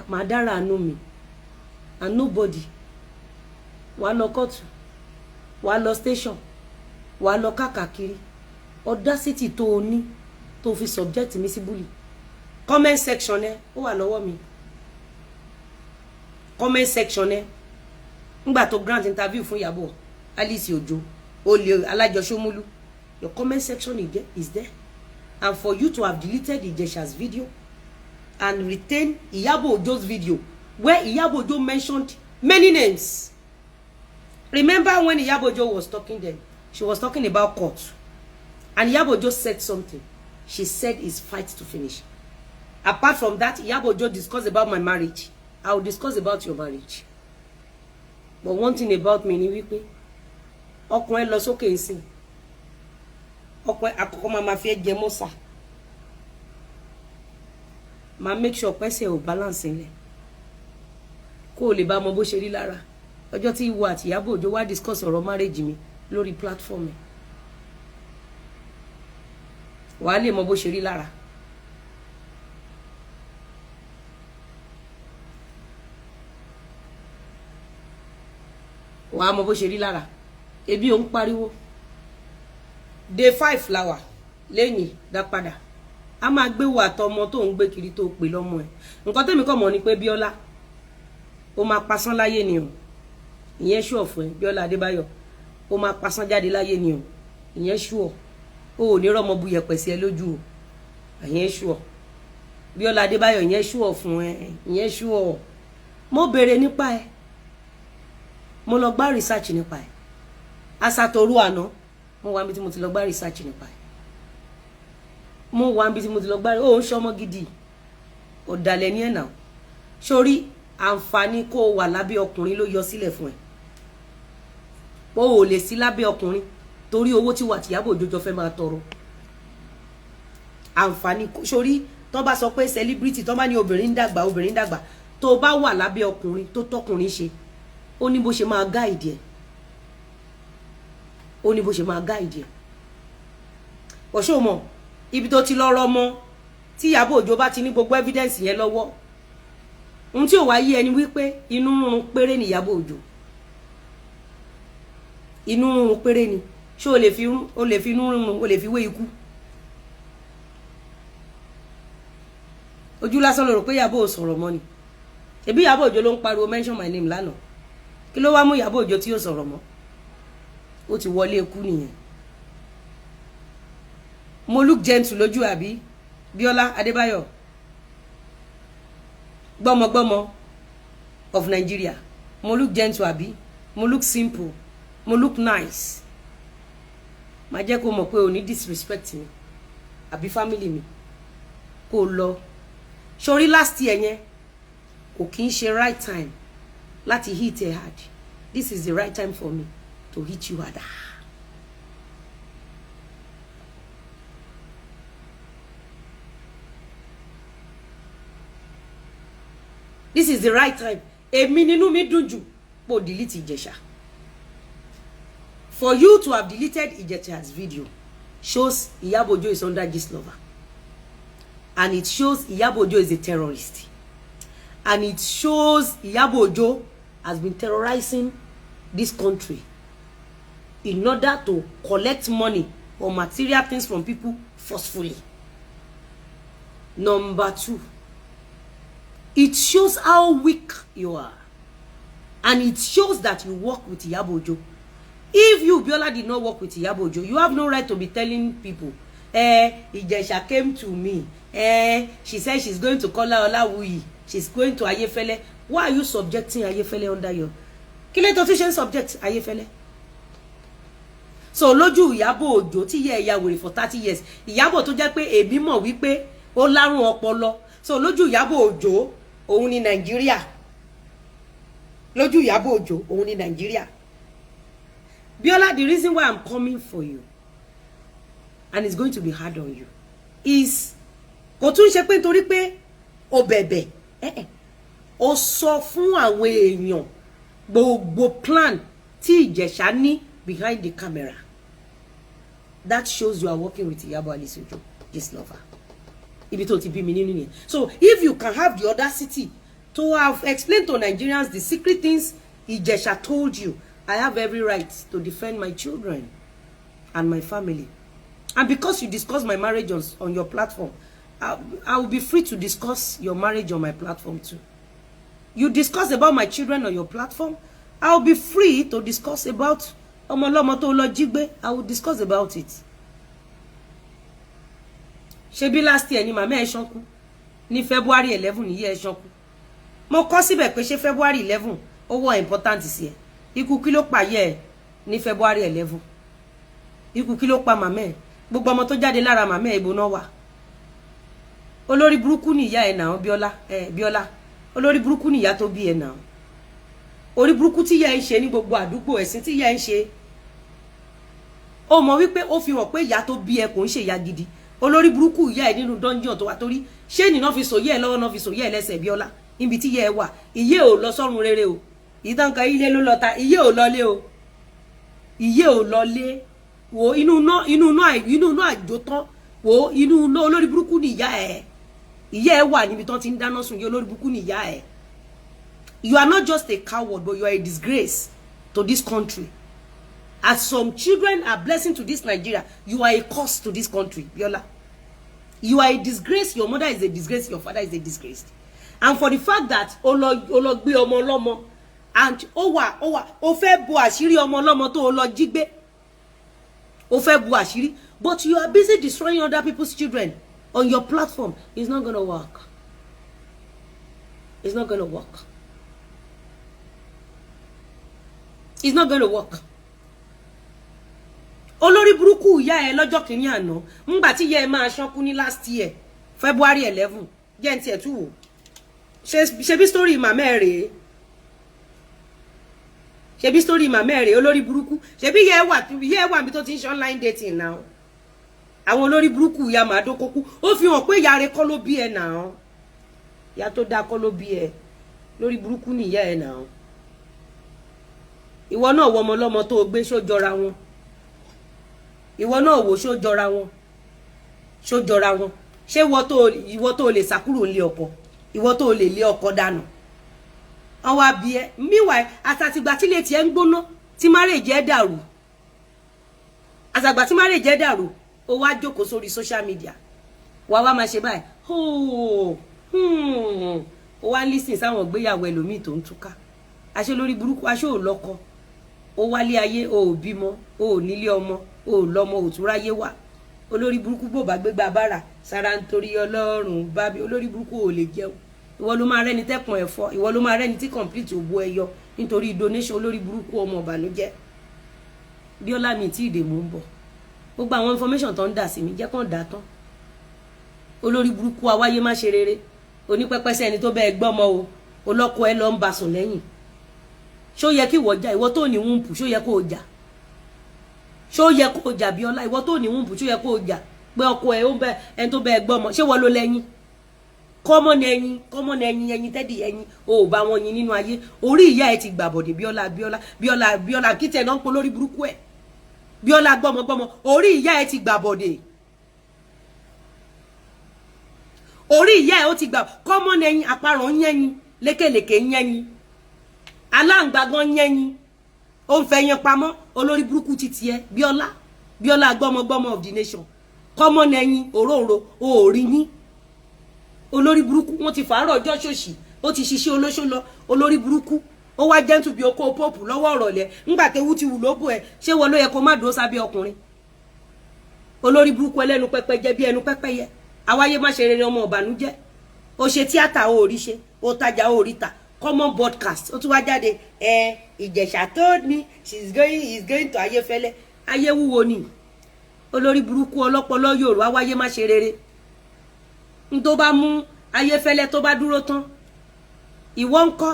màá dára nú mi. And nobody, wàá lọ kóòtù, wàá lọ station, wàá lọ káàkiri. Audacity tó o ní tó fi subject mi sí bully, comment section ẹ ó wà lọ́wọ́ mi. Comment section ẹ ńgbà tó grant interview fún Ìyábọ̀ Alice Ojo, olè alájọsọmúlú, your comment section is there. And for you to have deleted Ijesha's video and retain Iyabo Ojo's video where Iyabo Ojo mentioned many names. Remember when Iyabo Ojo was talking then, she was talking about court, and Iyabo Ojo said something. She said it's fight to finish. Apart from that, Iyabo Ojo discussed about my marriage. I will discuss about your marriage. But one thing about me ni wípé ọkùnrin lọ sókè nsìn, ọkùnrin àkọ́kọ́ máa ma fi ẹ́ jẹ mọ́sà, máa make sure pẹ́sẹ̀ ò balance ńlẹ̀ kó o lè bá mọ bó ṣe rí lára. Ọjọ́ tí ìwọ àti Ìyábọ̀ Òjó wá discuss ọ̀rọ̀ marriage mi lórí platform ẹ̀, wàá lè mọ bó ṣe rí lára. Wàá mọ bó ṣe rí lára. Ebi ò ń pariwo day 5 flower lẹ́yìn dá padà. A máa gbé wo àtọmọ tó ń gbé kiri tó pè lọ́mọ ẹ̀. Nǹkan tẹ́mi kàn mọ̀ ni pé Bíọ́lá, ó máa pasán láyé ni o, ìyẹn ṣùọ̀ fún ẹ. Bíọ́lá Adébáyọ̀, ó máa pasán jáde láyé ni o, ìyẹn ṣùọ̀. O ò ní rọ́mọ bu yẹ̀pẹ̀ sí ẹ lójú o, ìyẹn ṣùọ̀. Bíọ́lá Adébáyọ̀, ìyẹn ṣùọ̀ fún ẹ, ìyẹn ṣùọ̀. Mo béèrè nípa ẹ, mo lọ gbá research nípa ẹ. Asatoru àná, mo wà níbi tí mo ti lọ gbá research nípa ẹ. Mo wà níbi tí mo ti lọ gbá. Ó ń ṣọmọ gidi, ọ̀dàlẹ̀ ní ẹ̀nà sórí. Àǹfààní kó o wà lábẹ́ ọkùnrin ló yọ sílẹ̀ fún ẹ. O ò lè sí lábẹ́ ọkùnrin torí owó tí wà tìyábọ̀ Òjó jọ fẹ́ máa tọrọ. Àǹfààní sórí tó bá sọ pé celebrity, tó bá ní obìnrin ń dàgbà, obìnrin ń dàgbà, tó bá wà lábẹ́ ọkùnrin tó tọkùnrin ṣe, ó ní bó ṣe máa guide ẹ, ó ní bó ṣe máa guide ẹ. Ọ̀ṣọ́ mọ̀ ibi tó ti lọ rọmọ tí Ìyábọ̀ Òjó bá ti ní gbogbo evidence yẹn lọ́wọ́. Ohun tí ò wá yé ẹni wípé inú rúnrún péré ni Ìyábọ̀ Òjó, inú rúnrún péré ni. Ṣé o lè fi inú rúnrún, o lè fi wé ikú? Ojú lásán ló rò pé Ìyábọ̀ ò sọ̀rọ̀ mọ́ ni. Ẹbí Ìyábọ̀ Òjó ló ń pariwo mention my name lánàá. Kí ló wá mú Ìyábọ̀ Òjó tí yóò sọ̀rọ̀ mọ́? Ó ti wọlé ikú nìyẹn. Mo look gentle lójú àbí? Bíọ́lá Adébáyọ̀, gbọ́mọgbọ́mọ of Nigeria, mo look gentle àbí? Mo look simple, mo look nice. Màá jẹ́ kó mọ̀ pé o ní disrespect mi àbí family mi. Kó lọ sórí last year yẹn, kò kí ń ṣe right time láti hit ẹ hard. This is the right time for me to hit you harder. This is the right time. Èmi nínú mi dùn jù pò delete Ìjẹ̀ṣà. For you to have deleted Ìjẹ̀ṣà's video shows Iyabo Ojo is under Gistlover, and it shows Iyabo Ojo is a terrorist, and it shows Iyabo Ojo has been terrorizing this country in order to collect money or material things from people forcefully. Number two, it shows how weak you are, and it shows that you work with Iyabo Ojo. If you, Biola, did not work with Iyabo Ojo, you have no right to be telling people, "Ijesha came to me, she said she's going to Kola Olawuyi, she's going to Ayefele." Why are you subjecting Ayefele under your, kí ló tó tún ṣe ń subject Ayefele? So lójú Ìyábọ̀ Òjó tí yẹ ẹ̀yà wèrè for 30 years, Ìyábọ̀ tó jẹ́ pé èmi mọ̀ wípé ó lárùn ọpọlọ, so lójú Ìyábọ̀ Òjó, òun ni Nàìjíríà. Lójú Ìyábọ̀ Òjó, òun ní Nàìjíríà. Biola, the reason why I'm coming for you, and it's going to be hard on you, is kò tún ṣe pé nítorí pé o bẹ̀bẹ̀, o sọ fún àwọn èèyàn gbogbo plan tí Ìjẹ̀ṣà ní behind the camera. That shows you are working with Iyabo Alice Ojo, Gistlover. Ibi tó ti bí mi nínú nìyẹn. So if you can have the audacity to have explained to Nigerians the secret things Ìjẹ̀ṣà told you, I have every right to defend my children and my family. And because you discuss my marriage on your platform, I will be free to discuss your marriage on my platform too. You discuss about my children on your platform, I will be free to discuss about ọmọ ọlọ́mọ tó lọ jí gbé. I will discuss about it. Ṣebí last year ni màmá ẹ̀ ṣánkú, ní February 11 ní yẹ́ ẹ̀ ṣánkú. Mo kọ síbẹ̀ pé ṣé February 11 ó wọ important sí ẹ? Ikú kí ló pa yẹ ẹ ní February 11? Ikú kí ló pa màmá ẹ? Gbogbo ọmọ tó jáde lára màmá ẹ, ibo náà wà? Olórí burúkú ni ìyá ẹ náà, Bíọ́lá. Ẹ Bíọ́lá, olórí burúkú ni ìyá tó bí ẹ náà. Orí burúkú tí ìyá ẹ ń ṣe ní gbogbo àdúgbò, ẹ̀sìn tí ìyá ẹ ń ṣe, ó mọ̀ wípé ó fi hàn pé ìyá tó bí ẹ kò ń ṣe ìyá gidi. Olórí burúkú ìyá ẹ nínú dungeon tó wà, torí ṣé ní náà fi sòyẹ́ ẹ lọ́wọ́, náà fi sòyẹ́ ẹ lẹ́sẹ̀. Bíọ́lá, níbi tí ìyá ẹ wà, ìyé ò lọ sọ́run rere o. Ìtàn kan ilé ló lọ ta, ìyé ò lọlé o, ìyé ò lọlé. Wo inú iná, inú iná, inú iná àjò tán. Wo inú iná. Olórí burúkú ni ìyá ẹ. Ìyá ẹ wà níbi tán ti ń dáná sun yìí. Olórí burúkú ni ìyá ẹ. You are not just a coward, but you are a disgrace to this country. As some children are blessing to this Nigeria, you are a curse to this country. Biola, you are a disgrace. Your mother is a disgrace, your father is a disgrace. And for the fact that o lọ gbé ọmọ ọlọ́mọ, and ó wà ó fẹ́ bo àṣírí ọmọ ọlọ́mọ tó o lọ jí gbé, ó fẹ́ bo àṣírí, but you are busy destroying other people's children on your platform. It's not gonna work. It's not gonna work. It's not gonna work. Olórí burúkú ìyá ẹ lọ́jọ́ kìíní àná, ńgbà tí ìyá ẹ máa ṣánkú ní last year February 11, jẹ́ ní tiẹ̀ tú wò. Ṣe bí story màmá ẹ rèé? Ṣe bí story màmá ẹ rèé? Olórí burúkú. Ṣe bí ìyá ẹ wà níbi tó ti ń ṣe online dating now? Àwọn olórí burúkú ìyá màá dókókú. Ó fi hàn pé ìyá rẹ kọ́ ló bí ẹ náà. Ìyá tó dáa kọ́ ló bí ẹ. Lórí burúkú ni ìyá ẹ náà. Ìwọ náà wọ ọmọ ọlọ́mọ tó o gbé, ṣó jọra wọn? Ìwọ náà wò, ṣó jọra wọn? Ṣó jọra wọn? Ṣé ìwọ tó lè sàkúrò nílé ọkọ, ìwọ tó lè lé ọkọ dànù, wọn wá bí ẹ? Meanwhile, àtàtìgbà tí ilé tiẹ̀ ń gbóná, tí marriage ẹ dàrú, àtàgbà tí marriage ẹ dàrú, ó wá jókòó sórí social media, wàá wá máa ṣe báyìí. Ó wá ń listen sáwọn ìgbéyàwó ẹlòmíì tó ń túká. Aṣọ lórí burúkú, aṣọ ò lọ́kọ, ó wálé ayé, ó ò bímọ, ó ò nílé ọmọ, ó ò lọ́mọ, ò tún ráyé wà. Olórí burúkú, bò bá gbégbá bára sára nítorí Ọlọ́run bá bí. Olórí burúkú, ò lè jẹun. Ìwọ ló máa rẹ́ni tẹ́kùn ẹ̀fọ́, ìwọ ló máa rẹ́ni tí complete òbó ẹyọ nítorí donation. Olórí burúkú, ọmọ ìbànújẹ́. Bíọ́lá mi tí ìdè mò ń bọ̀. Gbogbo àwọn information tó ń dà sí mi, jẹ́ kàn dà tán. Olórí burúkú, awáyé má ṣe rere, onípẹ́pẹ́sẹ́, ẹni tó bẹ́ẹ̀ gbọ́mọ o, olọ́kọ ẹ lọ ń ba sùn lẹ́yìn. Ṣó yẹ kí ìwọ jà? Ìwọ tó ní wúńpù, ṣó yẹ kó o jà? Ṣó yẹ kó o jà, Bíọ́lá? Ìwọ tó ní wúńpù, ṣó yẹ kó o jà pé ọkọ ẹ ó ń bẹ ẹni tó bẹ́ẹ̀ gbọ́mọ? Ṣé wọ́n ló lẹ́yìn kọ́mọ́ ní ẹyin, kọ́mọ́ ní ẹyin, ẹyin tẹ́dì ẹyin o ò bá wọn yin nínú ayé. Orí ìyá ẹ ti gbàbọ̀dé. Bíọ́lá, Bíọ́lá, Bíọ́lá, Bíọ́lá, kí tẹ̀ náà ń pọ̀ lórí burúkú ẹ̀. Bíọ́lá gbọ́mọgbọ́mọ, orí ìyá ẹ ti gbàbọ̀dé. Orí ìyá ẹ ó ti gbà. Kọ́mọ́ ní ẹyin, àparò ń yẹ́yin, lékèlékè ń yẹ́yin, aláǹgbàgán ń yẹ́yin, ó ń fẹ́ yẹn pamọ́. Olórí burúkú ti tiẹ̀, Bíọ́lá, Bíọ́lá gbọ́mọgbọ́mọ of the nation. Kọ́mọ́ ní ẹyin, òróǹro o ò rí yín. Olórí burúkú, wọn ti fàárọ̀ ọjọ́ ṣòṣì, ó ti ṣiṣẹ́ olóṣó lọ. Olórí burúkú, ó wá jẹ́ntù bí okó póòpù lọ́wọ́ ọ̀rọ̀lẹ́ ńgbà tẹ́wú ti wù lóbò ẹ̀. Ṣé wọ́n ló yẹ kó má dúró sábẹ́ ọkùnrin? Olórí burúkú, ẹlẹ́nu pẹ́pẹ́ jẹ́ bí ẹnu pẹ́pẹ́yẹ, awáyé má ṣe rere, ọmọ ìbànújẹ́. Ó ṣe tíátà, ó rí ṣe, ó tajà, ó rí ta. Common broadcast, ó tún wá jáde ẹ. Ìjẹ̀ṣà told me she's going, he's going to Ayéfẹ́lẹ́. Ayé wúwo ni. Olórí burúkú, ọlọ́pọlọ yòrò, awáyé má ṣe rere. N tó bá mú Ayéfẹ́lẹ́ tó bá dúró tán, ìwọ ń kọ́.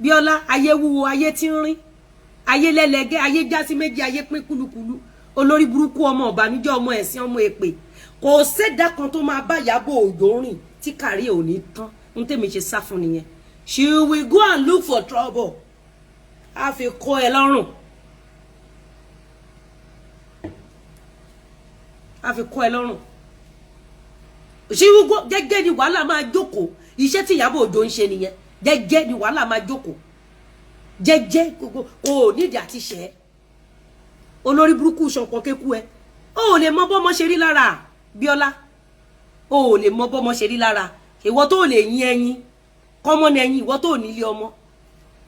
Bíọ́lá, ayé wúwo, ayé tí ń rín, ayé lẹ́lẹ́gẹ́, ayé já sí méjì, ayé pín kúlukúlu. Olórí burúkú, ọmọ ọ̀bànújẹ́, ọmọ ẹ̀sìn, ọmọ èpè. Kò sẹ́dá kan tó máa bá Ìyábọ̀ Òjó rìn tí kàrí ò ní tán. Ń tèmi ṣe sá fún nìyẹn. She will go and look for trouble. Á fi kọ́ ẹ lọ́rùn, á fi kọ́ ẹ lọ́rùn. She will go. Gẹ́gẹ́ ni wàhálà máa jókòó. Iṣẹ́ tí Ìyábọ̀ Òjó ń ṣe nìyẹn. Jẹ́jẹ́ ni wàhálà máa jókòó jẹ́jẹ́. Gbogbo o nídìí àti ṣẹ́. Olórí burúkú ṣọpọ̀ kéku ẹ. O ò lè mọ bọ́mọ ṣe rí lára Bíọ́lá. O ò lè mọ bọ́mọ ṣe rí lára. Ìwọ tó lè yín ẹyin kọ́mọ ní ẹyin, ìwọ tó nílé ọmọ,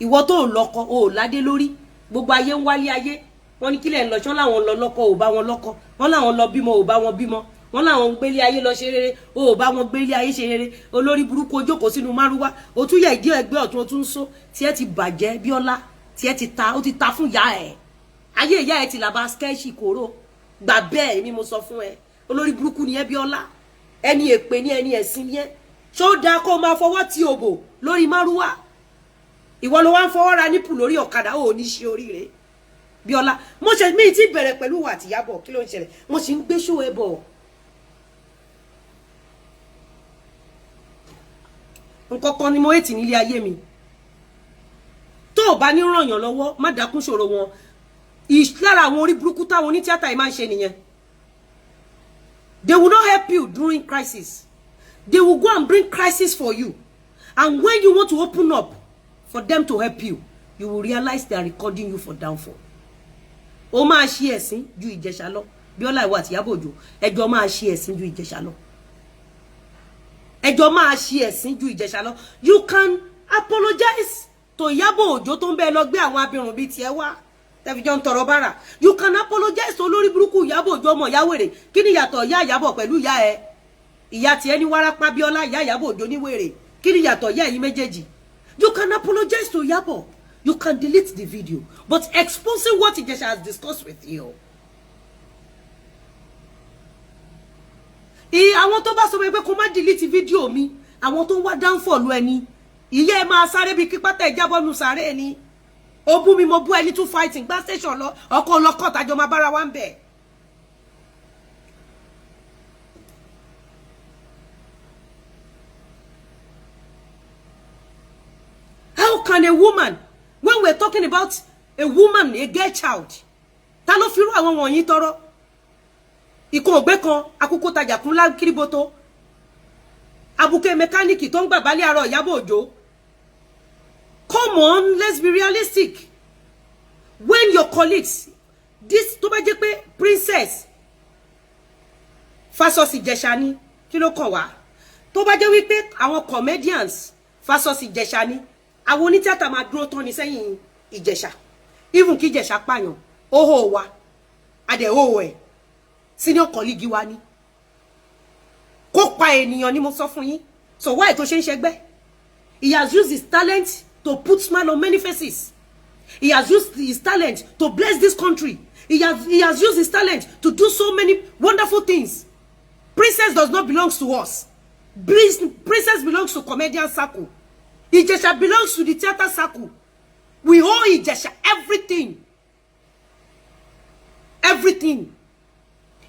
ìwọ tó lọ́kọ, o ò ládé lórí. Gbogbo ayé ń wálé ayé. Wọn ní kílẹ̀ ń lọ ṣán láwọn lọ lọ́kọ, ò bá wọn lọ́kọ. Wọn láwọn lọ bímọ, ò bá wọn bímọ. Wọn láwọn ń gbélé ayé lọ ṣe rere, o ò bá wọn gbélé ayé ṣe rere. Olórí burúkú, ojókòó sínú márúwá, o tún yẹ ìdí ẹgbẹ́ ọ̀tún, o tún ń só. Tiẹ̀ ti bàjẹ́, Bíọ́lá. Tiẹ̀ ti ta, ó ti ta fún ìyá ẹ̀. Ayé ìyá ẹ̀ ti làbá skẹ́ẹ̀ṣì kóró gbà bẹ́ẹ̀. Èmi mo sọ fún ẹ, olórí burúkú ni ẹ, Bíọ́lá. Ẹni èpè ní, ẹni ẹ̀sìn ni ẹ. Ṣó dáa kó máa fọwọ́ ti òbò lórí márúwá? Ìwọ ló wá ń fọwọ́ ra nípù lórí ọ̀kadà. Ó ní ṣe oríire, Bíọ́lá. Mo ṣe mí ti bẹ̀rẹ̀ pẹ̀lú wà àtìyábọ̀. Kí ló ń ṣẹlẹ̀? Mo sì ń gbé ṣó ẹ bọ̀. Nǹkan kan ni mo ètì nílé ayé mi. Tó o bá ní ràn yàn lọ́wọ́, má dákún ṣòro wọn. Lára àwọn orí burúkú táwọn onítíátà yìí máa ń ṣe nìyẹn. They will not help you during crisis. They will go and bring crisis for you, and when you want to open up for them to help you, you will realize they are recording you for downfall. O máa ṣe ẹ̀sín ju Ìjẹ̀ṣà lọ, Bíọ́lá. Ìwọ àti Ìyábọ̀ Òjó, ẹjọ́ máa ṣe ẹ̀sín ju Ìjẹ̀ṣà lọ. Ẹjọ́ máa ṣe ẹ̀sín ju Ìjẹ̀ṣà lọ. You can apologize to Ìyábọ̀ Òjó tó ń bẹ́ẹ̀ lọ gbé àwọn abirùn bíi tiẹ̀ wá tẹ́fíjọ́ ń tọrọ bára. You can apologize to olórí burúkú Ìyábọ̀ Òjó, ọmọ ìyá wèrè. Kí ni ìyàtọ̀ ìyá Ìyábọ̀ pẹ̀lú ìyá ẹ? Ìyá tiẹ̀ ní wárápá, Bíọ́lá. Ìyá Ìyábọ̀ Òjó ní wèrè. Kí ni ìyàtọ̀ ìyá ẹ̀yin méjèèjì? You can apologize to Ìyábọ̀. You can delete the video, but exposing what Ìjẹ̀ṣà has discussed with you, àwọn tó bá sọ pé kó má delete video mi, àwọn tó ń wá downfall ẹni, ìyá ẹ máa sáré bíi kípátá ìjábọ́nu sáré ni. Ó bú mi, mo bú ẹni, tún fighting gbá station lọ, ọkọ ọlọ́kọ̀ tàjọ máa bára wa ń bẹ̀. How can a woman, when we're talking about a woman, a girl child, ta ló fi rú àwọn wọ̀nyí tọrọ? Ìkan ògbé kan akókó tajà kún lákìrìbótó, abuké mẹkáníìkì tó ń gbà bálé àárọ̀ Ìyábọ̀ Òjó. Come on, let's be realistic. When your colleagues, this tó bá jẹ́ pé Princess Fásọsì Ìjẹ̀ṣà ni, kí ló kàn wá? Tó bá jẹ́ wípé àwọn comedians Fásọsì Ìjẹ̀ṣà ni, àwọn onítìátà máa dúró tán ní sẹ́yìn Ìjẹ̀ṣà. Even kí Ìjẹ̀ṣà pààyàn, ó hò wa, adẹ̀ hò ẹ̀, senior colleague wa ni. Kó pa ènìyàn ni mo sọ fún yín. So why tó ṣe ń ṣẹgbẹ́? He has used his talent to put smile on many faces. He has used his talent to bless this country. He has used his talent to do so many wonderful things. Princess does not belong to us. Princess belongs to comedian circle. Ìjẹ̀ṣà belongs to the theatre circle. We owe Ìjẹ̀ṣà everything, everything.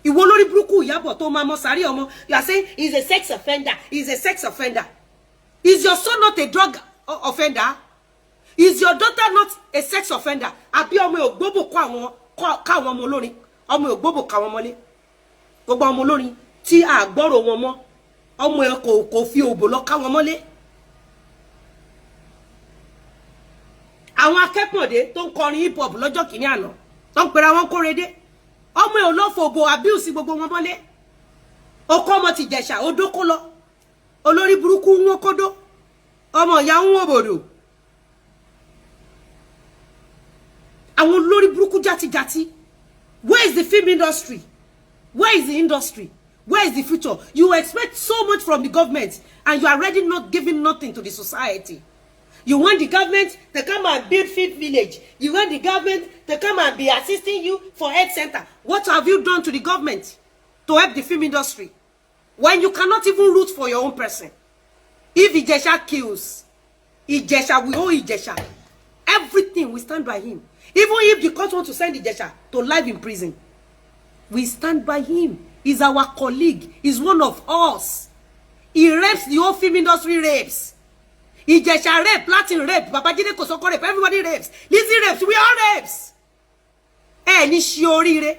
Ìwọ lórí burúkú Ìyábọ̀ tó máa mọ sáré ọmọ, you are saying he's a sex offender, he's a sex offender. Is your son not a drug offender? Is your daughter not a sex offender? Àbí ọmọ ògbóbò kọ àwọn káwọn ọmọ olórin, ọmọ ògbóbò káwọn ọmọlé, gbogbo ọmọ olórin tí a gbọ́rọ̀ wọn mọ́, ọmọ ẹ kò fi òbò lọ káwọn mọ́lé. Àwọn akẹ́pọ̀dé tó ń kọrin hip hop lọ́jọ́ kìíní àná, tó ń pera wọn kórede, ọmọ ẹ ò lọ fòbò abuse gbogbo wọn mọ́lé. Okó ọmọ ti Jẹ̀ṣà odó kó lọ. Olórí burúkú ń wọ́n kódó, ọmọ ìyá ń wọ́n bòdò. Àwọn olórí burúkú játijàti. Where is the film industry? Where is the industry? Where is the future? You expect so much from the government and you are already not giving nothing to the society. You want the government to come and build fit village. You want the government to come and be assisting you for health center. What have you done to the government to help the film industry when you cannot even root for your own person? If Ijesha kills, Ìjẹ̀ṣà, we owe Ìjẹ̀ṣà everything. We stand by him. Even if the court want to send Ìjẹ̀ṣà to life in prison, we stand by him. He's our colleague. He's one of us. He rapes the whole film industry. Rapes Ìjẹ̀ṣà, rape Latin, rape Babajide Kosoko, rape everybody, rapes Lizzy, rapes, we all rapes. Ẹ ní ṣe oríire.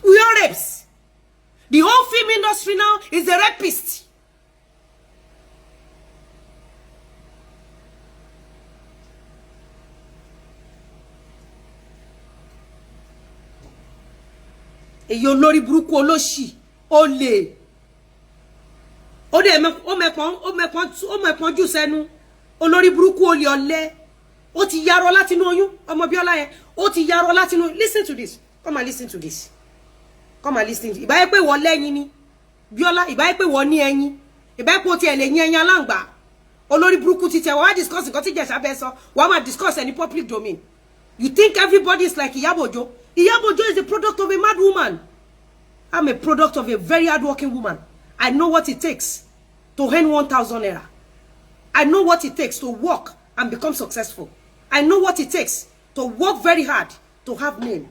We all rapes. The whole film industry now is a rapist. Èyí olórí burúkú, olóṣì, olè, ó dẹ̀ ó mẹ́pọ̀n, ó mẹ́pọ̀n, ó mẹ́pọ̀n jù sẹ́nu. Olórí burúkú, olè, ọ̀lẹ. Ó ti yarọ látinú oyún. Ọmọ Bíọ́lá yẹn, ó ti yarọ látinú. Listen to this. Come and listen to this. Come and listen. Ìbáyé pé wọ́n lẹ́yìn ni Bíọ́lá, ìbáyé pé wọ́n ní ẹyin, ìbáyé pé o tiẹ̀ lè yín ẹyin aláǹgbá. Olórí burúkú ti tẹ wọ́n wá discuss nǹkan tí Ìjẹ̀ṣà bẹ́ẹ̀ sọ, wọ́n á máa discuss ẹ̀ ní public domain. You think everybody is like Iyabo Ojo? Iyabo Ojo is the product of a mad woman. I'm a product of a very hardworking woman. I know what it takes to earn 1,000 naira. I know what it takes to work and become successful. I know what it takes to work very hard to have name.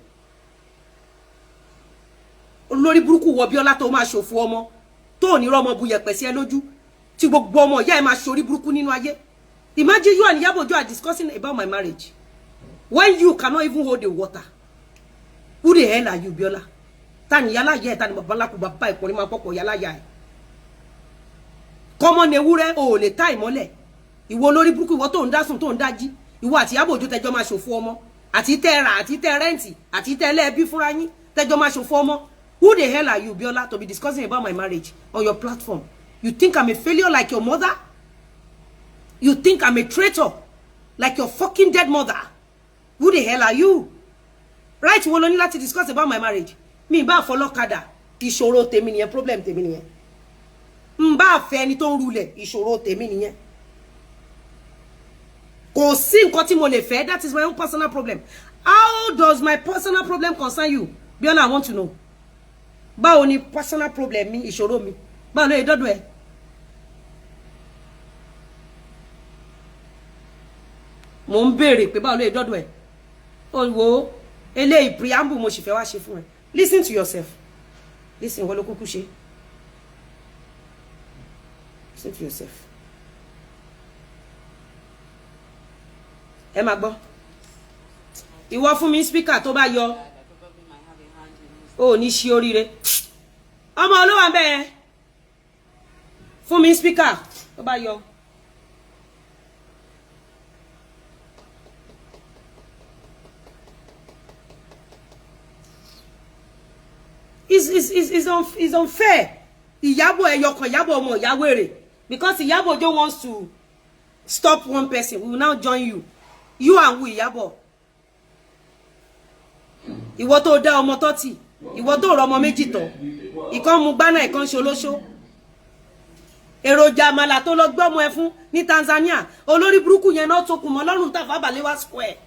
Olórí burúkú wọ Bíọ́lá tó máa ṣòfò ọmọ, tó ní rọmọ bu yẹ̀pẹ̀ sí ẹ lójú, tí gbogbo ọmọ ìyá ẹ máa ṣorí burúkú nínú ayé. Imagine you and Iyabo Ojo are discussing about my marriage when you cannot even hold the water. Who the hell are you, Bíọ́lá? Ta ni yálà yẹ ẹ? Ta ni bàbá ńlá kú bàbá ìkùnrin máa pọ̀pọ̀ yálà yà ẹ? Kọ́mọ ni ewúrẹ́ o ò lè tá ìmọ́lẹ̀. Ìwọ olórí burúkú, ìwọ tó ń dá sùn, tó ń dájí, ìwọ àti Ìyábọ̀ Òjó tẹjọ́ máa ṣòfò ọmọ, àti tẹ́ rà, àti tẹ́ rent, àti tẹ́ lẹ́ẹ̀bí fúnra yín, tẹjọ́ máa ṣòfò ọmọ. Who the hell are you, Biola, to be discussing about my marriage on your platform? You think I'm a failure like your mother? You think I'm a traitor like your fucking dead mother? Who the hell are you? Right wo lo ní láti discuss about my marriage? Mi bá fọlọ́kadà, ìṣòro tèmi nìyẹn, problem tèmi nìyẹn. N bá fẹ́ ẹni tó ń rulẹ̀, ìṣòro tèmi nìyẹn. Kò sí nǹkan tí mo lè fẹ́. That is my own personal problem. How does my personal problem concern you, Biola? I want to know. Báwo ni personal problem mi, ìṣòro mi, báwo ló yẹ dọ́dọ̀ ẹ? Mo ń béèrè pé báwo ló yẹ dọ́dọ̀ ẹ. Ó wo eléyìí, preamble mo sì fẹ́ wá ṣe fún ẹ. Listen to yourself. Listen, wọ́n ló kúkú ṣe. Listen to yourself. Ẹ máa gbọ́. Ìwọ fún mi speaker tó bá yọ, ó ní ṣí oríire. Ọmọ olówó àbẹ yẹn, fún mi speaker tó bá yọ. Is unfair. Ìyábọ̀ ẹyọkan, Ìyábọ̀ ọmọ ìyáwèrè, because Ìyábọ̀ Òjó wants to stop one person, we will now join you. You and who, Ìyábọ̀? Ìwọ tó dá ọmọ tọ́tì, ìwọ tó rọ ọmọ méjì tán, ìkan mu gbánà, ìkan ṣe olóṣó, èròjà àmàlà tó lọ gbọ́mọ ẹ fún ní Tanzania. Olórí burúkú yẹn náà tó kù mọ́ lọ́rùn Tafawa Balewa Square.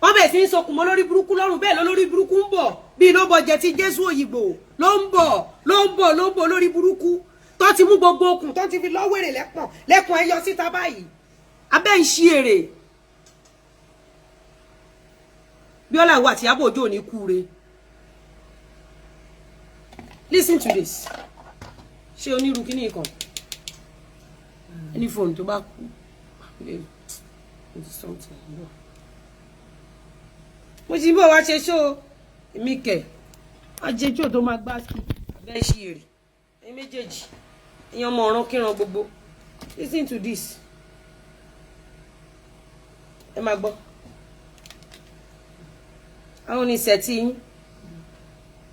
Wọ́n bẹ̀ sí ń sokùn mọ́ lórí burúkú lọ́rùn bẹ́ẹ̀. Lórí burúkú ń bọ̀ bíi ló bọ̀jẹ̀ tí Jésù òyìnbó ló ń bọ̀, ló ń bọ̀, ló ń bọ̀. Lórí burúkú tó ti mú gbogbo okùn tó ti fi lọ́wọ́rẹ̀ lẹ́pọ̀n lẹ́kùn ẹ yọ síta báyìí, abẹ́ ń ṣí èrè. Bíọ́lá, ìwà àti Ìyábọ̀ Òjó ò ní kú re. Listen to this. Ṣé onírú kíní kan ẹni fóònù tó bá kú? Something mo ti bọ̀ wá ṣe ṣó èmi kẹ̀ ajẹjọ́ tó máa gbá sí abẹ́ ṣí èrè. Ẹ̀yin méjèèjì, ẹ̀yin ọmọ ọ̀ràn kíran gbogbo, listen to this. Ẹ máa gbọ́ àwọn oníṣẹ́ tí yín.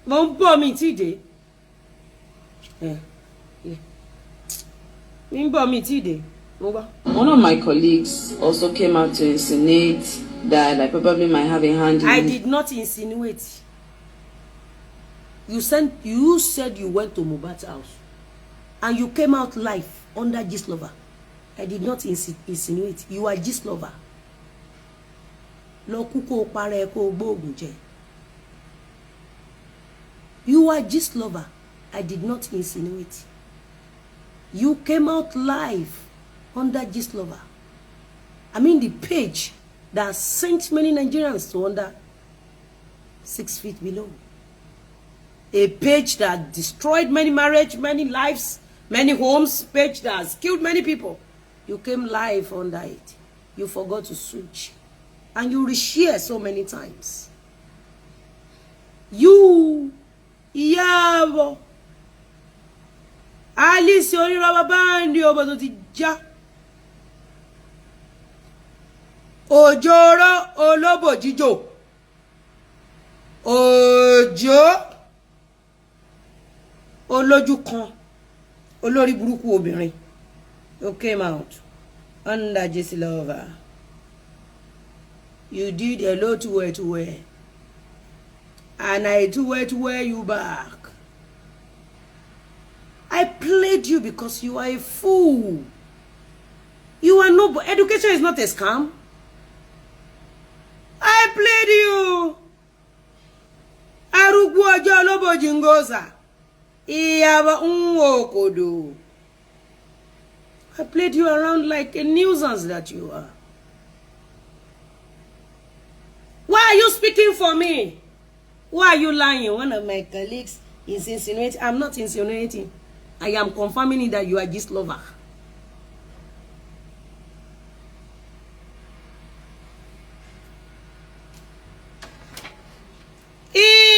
Mo ń bọ̀, mi tí dé, mi ń bọ̀, mi tí dé, mo gbọ́.
One of my colleagues also came out to insinuate that I probably might have a hand in
I did not insinuate. You said you went to Mohbad's house and you came out live under Gistlover. I did not insinuate. You are Gistlover. Lọ kú kó o para ẹ, kó o gbóògùn jẹ. You are gist lover. I did not insinuate. You came out live under gist lover. I mean, the page that sent many Nigerians to under 6 feet below. A page that destroyed many marriage, many lives, many homes, page that has killed many people. You came live under it. You forgot to switch. And you reshare so many times. You, Ìyábọ̀, Alice onírọ́bà báńdì ọba tó ti já. Òjòrò olóbò jíjò. Òjò olójú kan, olórí burúkú obìnrin. You came out under Gist Lover. You did a lot to wear. And I do where to wear you back. I played you because you are a fool. You are no, education is not a scam. I played you. Arúgbó ọjọ́ olóbòjì ń gòsà. Ìyàbọ̀ ń wò kòdò. I played you around like a nuisance that you are. Why are you speaking for me? Why are you lying? One of my colleagues is insinuating. I'm not insinuating. I am confirming it that you are gist lover.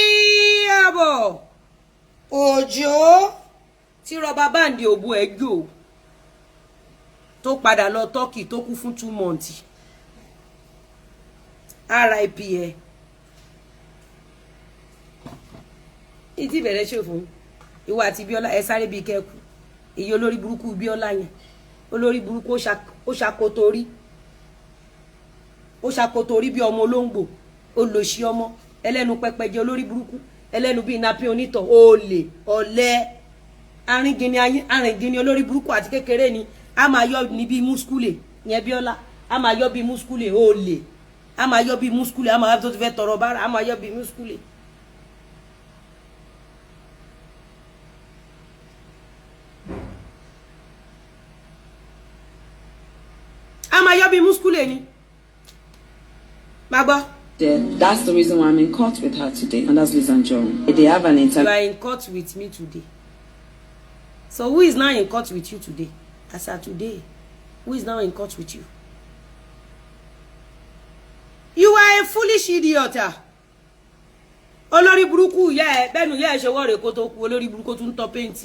Ìyábọ̀ Òjó tí rọba báǹdì òbú ẹ jò, tó padà lọ Turkey, tó kú fún 2 months, RIP ẹ. Ìtì ìbẹ̀rẹ̀ ṣe fún ìwọ àti Bíọ́lá, ẹ sáré bíi kẹ́kù. Èyí olórí burúkú Bíọ́lá yẹn, olórí burúkú, ó ṣàkótó rí, ó ṣàkótó rí bí ọmọ olóńgbò, olòṣì, ọmọ ẹlẹ́nu pẹpẹjẹ, olórí burúkú, ẹlẹ́nu bíi napi, onítọ̀, olè, ọ̀lẹ, arìngìnì, arìngìnì, olórí burúkú àti kékeré ni. A máa yọ ní bíi múskúlè yẹn. Bíọ́lá a máa yọ bíi múskúlè, olè, a máa yọ bíi múskúlè, a máa tó ti fẹ́ tọrọ bára, a máa yọ bíi múskúlè. A máa yọ bíi múskúlè ni. Máa gbọ́.
That's the reason why I'm in court with her today, and that's Liz Anjorin. They have an
You
inter
are in court with me today. So who is now in court with you today? As at today, who is now in court with you? You are a foolish idiot. Ah. Olórí burúkú ìyá ẹ, bẹ́ẹ̀ni ìyá ẹ ṣe wọ́ọ̀rẹ́ kó tó kú. Olórí burúkú tún tọ́ paint.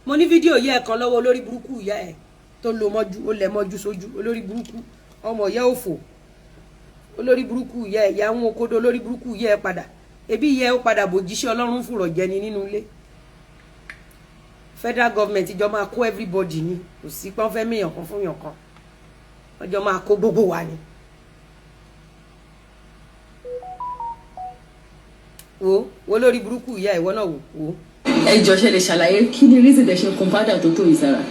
Mo ní fídíò ìyá ẹ kan lọ́wọ́, olórí burúkú ìyá ẹ tó lo mọ́jú, ó lẹ̀ mọ́jú sójú. Olórí burúkú ọmọ ìyá òfò, olórí burúkú ìyá ẹ, ìyá ń okòdó, olórí burúkú ìyá ẹ padà ebi ìyá ẹ ó padà bòjíṣẹ́ Ọlọ́run fùrọ̀ jẹni nínú ilé. Federal government jọ máa kó everybody ni. Kò sí pọ́n fẹ́ míyàn kan fún yàn kan, wọ́n jọ máa kó gbogbo wa ni. Wo wo, lórí burúkú ìyá ìwọ náà, wò wò.
Ẹ jọ̀ọ́, ṣe lè ṣàlàyé kí ni reason tẹ́ ṣe kun powder tó tó yìí sára?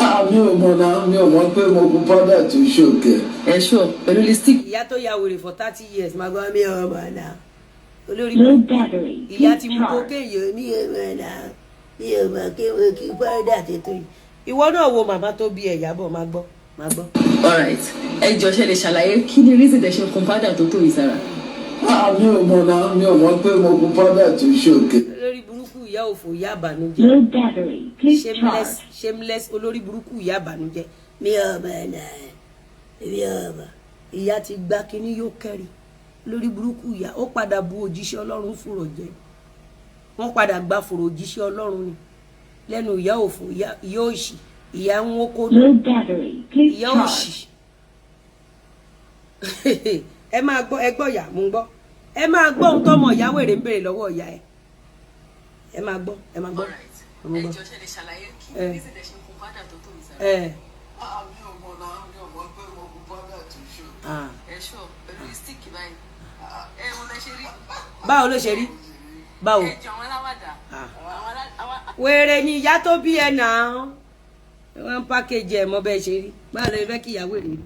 Ah, mi ò mọ̀ náà, mi ò mọ̀ pé mo kun powder tó ṣòkè.
Ẹ ṣọ pẹ̀lú lipstick.
Ìyá tó ya wèrè for 30 years, máa gbọ́ mi ò mọ̀ náà. Olórí
Low battery.
ìyá
Please
ti mú
charge.
kókè yìí, mi ò mọ̀ náà, mi ò mọ̀ kí mo kí powder tó tó yìí. Ìwọ náà wo màmá tó bí ẹ, Ìyábọ̀, máa gbọ́, máa gbọ́.
Alright, ẹ jọ̀ọ́, ṣe lè ṣàlàyé kí ni reason tẹ́ ṣe kun powder tó tó yìí sára?
Ah, mi ò mọ̀ náà, mi ò mọ̀ pé mo kun powder tó ṣòkè.
Olórí burúkú ìyá òfò, ìyá àbànújẹ́.
Low battery. Please
Shameless,
charge.
shameless, olórí burúkú ìyá àbànújẹ́. Mi ò mọ̀ náà, mi ò mọ̀. Ìyá ti gbá kínní yóò kẹ́rì. Lórí burúkú ìyá, ó padà bu òjíṣẹ́ Ọlọ́run fùrọ̀ jẹ. Wọ́n padà gba fùrọ̀ òjíṣẹ́ Ọlọ́run ni lẹ́nu ìyá òfò, ìyá òṣì, ìyá ń wókó.
Low battery. Please
Ìyá
charge.
òṣì. Ẹ máa gbọ́, ẹ gbọ́ ìyá, mò ń gbọ́. Ẹ máa gbọ́ ohun tọ́mọ ìyá wèrè ń béèrè lọ́wọ́ ìyá ẹ. Ẹ máa gbọ́, ẹ máa gbọ́. Mo ń
Ẹ
gbọ́.
jọ̀ọ́, ṣe lè ṣàlàyé kí
Eh.
ni reason tẹ́ ṣe kun powder tó tó yìí sára?
Ẹ.
Ah, mi ò mọ̀ náà, mi ò mọ̀ pé mo kun powder tó ṣòkè.
Ah.
Ẹ ṣọ pẹ̀lú lipstick báyìí. Ẹ wo lẹ ṣe rí.
Báwo ló ṣe rí? Báwo?
Ẹ jọ, àwọn aláwàdà.
Ah.
Àwọn
Wèrè ni ìyá tó bí ẹ náà. Wọ́n ń pákéjì ẹ̀ mọ́ bẹ́ẹ̀ ṣe rí. Báwo ló fẹ́ kí ìyàwó rè rí?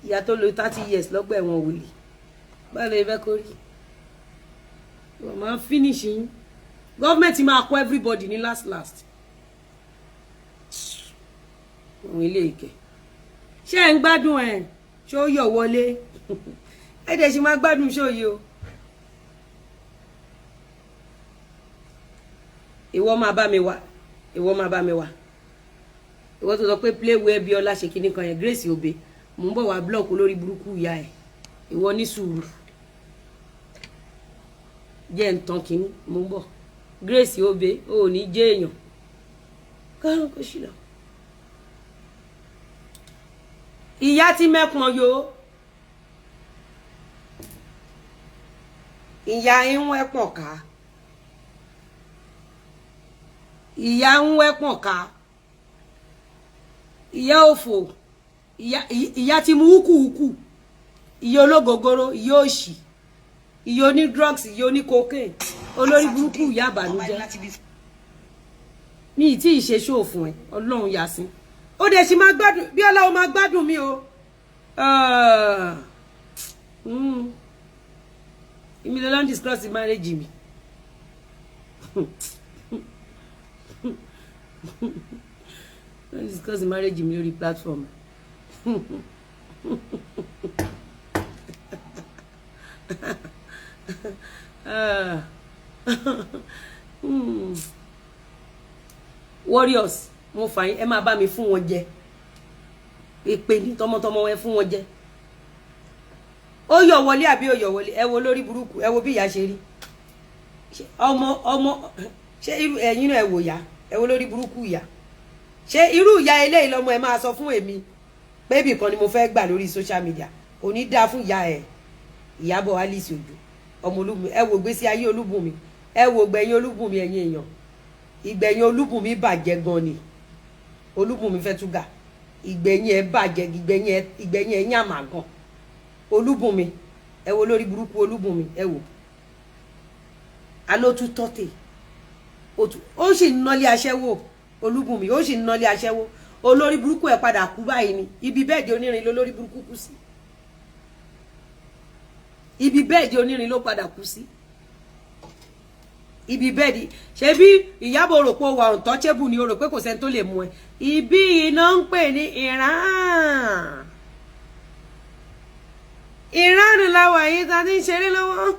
Ìyá tó lo 30 years lọ́gbà ẹ̀wọ̀n wòlíì, báwo lè fẹ́ kó rí? Wọ́n máa ń finish yín. Gọ́ọ̀mẹ̀ntì máa kọ́ everybody ní last last. Òun ilé ìkẹ́, ṣé ẹ̀ ń gbádùn ẹ̀? Ṣé ó yọ̀ wọlé? Ẹ̀ dẹ̀ ṣì máa gbádùn ṣó yìí o. Ìwọ máa bá mi wá, ìwọ máa bá mi wá. Ìwọ tó sọ pé play where Bíọ́lá ṣe kinní kan yẹn, Grace Obe, mò ń bọ̀ wá block lórí burúkú ìyá ẹ̀. Ìwọ ní sùúrù, jẹ́ ń tán kínní, mò ń bọ̀. Grace Obe, ò ní jẹ́ èèyàn kárùn kó sì lọ. Ìyá tí mẹ́pọn yo, ìyá ń wẹ́pọ̀n ká, ìyá ń wẹ́pọ̀n ká, ìyá òfò, ìyá tí mu húkúhúkú, ìyá ológogoro, ìyá òṣì, ìyá oní drugs, ìyá oní cocaine, olórí burúkú, ìyá àbànújẹ́. Mi ì tí ì ṣe ṣóò fún ẹ. Ọlọ́run Yasin, ó dẹ̀ sì máa gbádùn. Bíọ́lá, ó máa gbádùn mi o. Èmi ló ń discuss marriage mi. Ló ń discuss marriage mi lórí platform. Warriors, mo fà yín, ẹ máa bá mi fún wọn jẹ èpè ní tọmọtọmọ, ẹ fún wọn jẹ. Ó yọ wọlé àbí ó yọ wọlé? Ẹ wo lórí burúkú, ẹ wo bí ìyá ṣe rí. Ọmọ ọmọ, ṣé irú ẹ̀yin náà, ẹ wò yá, ẹ wo lórí burúkú ìyá. Ṣé irú ìyá eléyìí lọmọ ẹ máa sọ fún èmi pé ibì kan ni mo fẹ́ gbà lórí social media? Kò ní dáa fún ìyá ẹ. Ìyábọ̀ Alice Òjó, ọmọ Olúbùnmi, ẹ wò gbésí ayé Olúbùnmi, ẹ wò gbẹ̀yìn Olúbùnmi. Ẹ̀yin èèyàn, ìgbẹ̀yìn Olúbùnmi bàjẹ́ gan ni. Olúbùnmi fẹ́ túgà, ìgbẹ̀yìn ẹ bàjẹ́, ìgbẹ̀yìn ẹ yàmà gan. Olúbùnmi, ẹ wo lórí burúkú Olúbùnmi, ẹ wò alótú tọ́tẹ̀, ó sì ń nọlé aṣẹ́wó. Olúbùnmi, ó sì ń nọlé aṣẹ́wó. Olórí burúkú ẹ̀ padà kú báyìí ni. Ibi bẹ́ẹ̀dì onírin ló lórí burúkú kú sí. Ibi bẹ́ẹ̀dì onírin ló padà kú sí, ibi bẹ́ẹ̀dì. Ṣebí Ìyábọ̀ rò pé ó wà untouchable ni, o rò pé kò sẹ́ni tó lè mú ẹ. Ibi iná ń pè ní Iran. Iran làwà yìí ta ti ń ṣeré lọ́wọ́.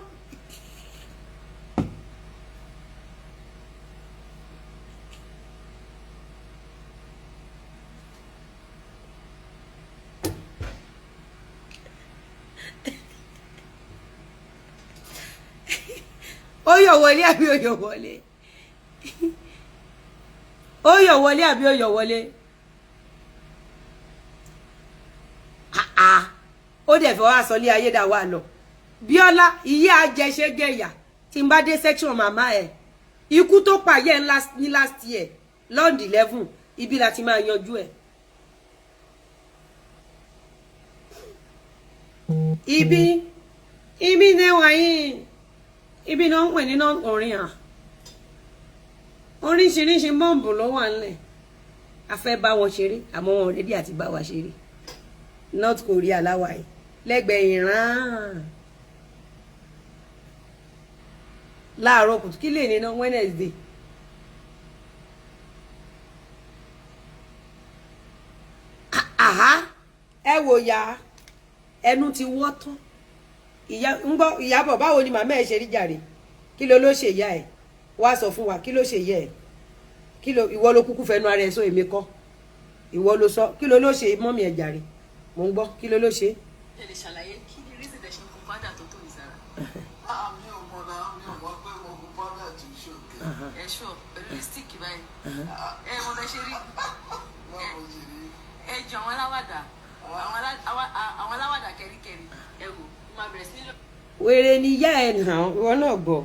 Ó yọ̀ wọlé àbí ó yọ̀ wọlé? Ó yọ̀ wọlé àbí ó yọ̀ wọlé? Ó dẹ̀ fẹ́ wá sọ lé ayédà wa lọ. Bíọ́lá, ìyá ajẹṣẹ́gẹ̀yà, tí n bá dé section màmá ẹ̀, ikú tó pààyẹ́ ní last year lọ́ndì 11, ibi la ti máa yanjú ẹ̀. Ibi ní wàyí, ibi náà ń pè ní náà orin à, oríṣiríṣi bọ́ǹbù ló wà nílẹ̀. A fẹ́ bá wọn ṣeré, àmọ́ wọn ready àti bá wa ṣeré. North Korea láwàyè lẹ́gbẹ̀ẹ́ Iran láàárọ̀ kùtù. Kí lè ní ná Wednesday? Àhá, ẹ wò ya, ẹnu ti wọ́ tán. Ìyá ń gbọ́. Ìyábọ̀, báwo ni màmá ẹ ṣe rí jàre? Kí ló ló ṣe ìyá ẹ? Wá sọ fún wa, kí ló ṣe ìyá ẹ? Kí ló, ìwọ ló kúkú fẹnu ara ẹ sọ, èmi kọ́, ìwọ ló sọ. Kí ló ló ṣe mummy ẹ jàre? Mò ń gbọ́, kí ló ló ṣe?
Ẹ lè ṣàlàyé kí ni reason tẹ ṣe ń kun powder tó tó yìí sára?
Ah, mi ò mọ̀ náà, mi ò mọ̀ pé mo kú powder tó ṣòkè.
Ẹ ṣọ pẹ̀lú lipstick báyìí, ẹ mọ bẹ ṣe rí.
Báwo ṣe rí?
Ẹ jọ àwọn aláwàdà, àwọn aláwàdà kẹríkẹrí, ẹ wò ó máa bẹ̀rẹ̀ sí ní lọ.
Wèrè ni ìyá ẹ nà, ìwọ náà gbọ́.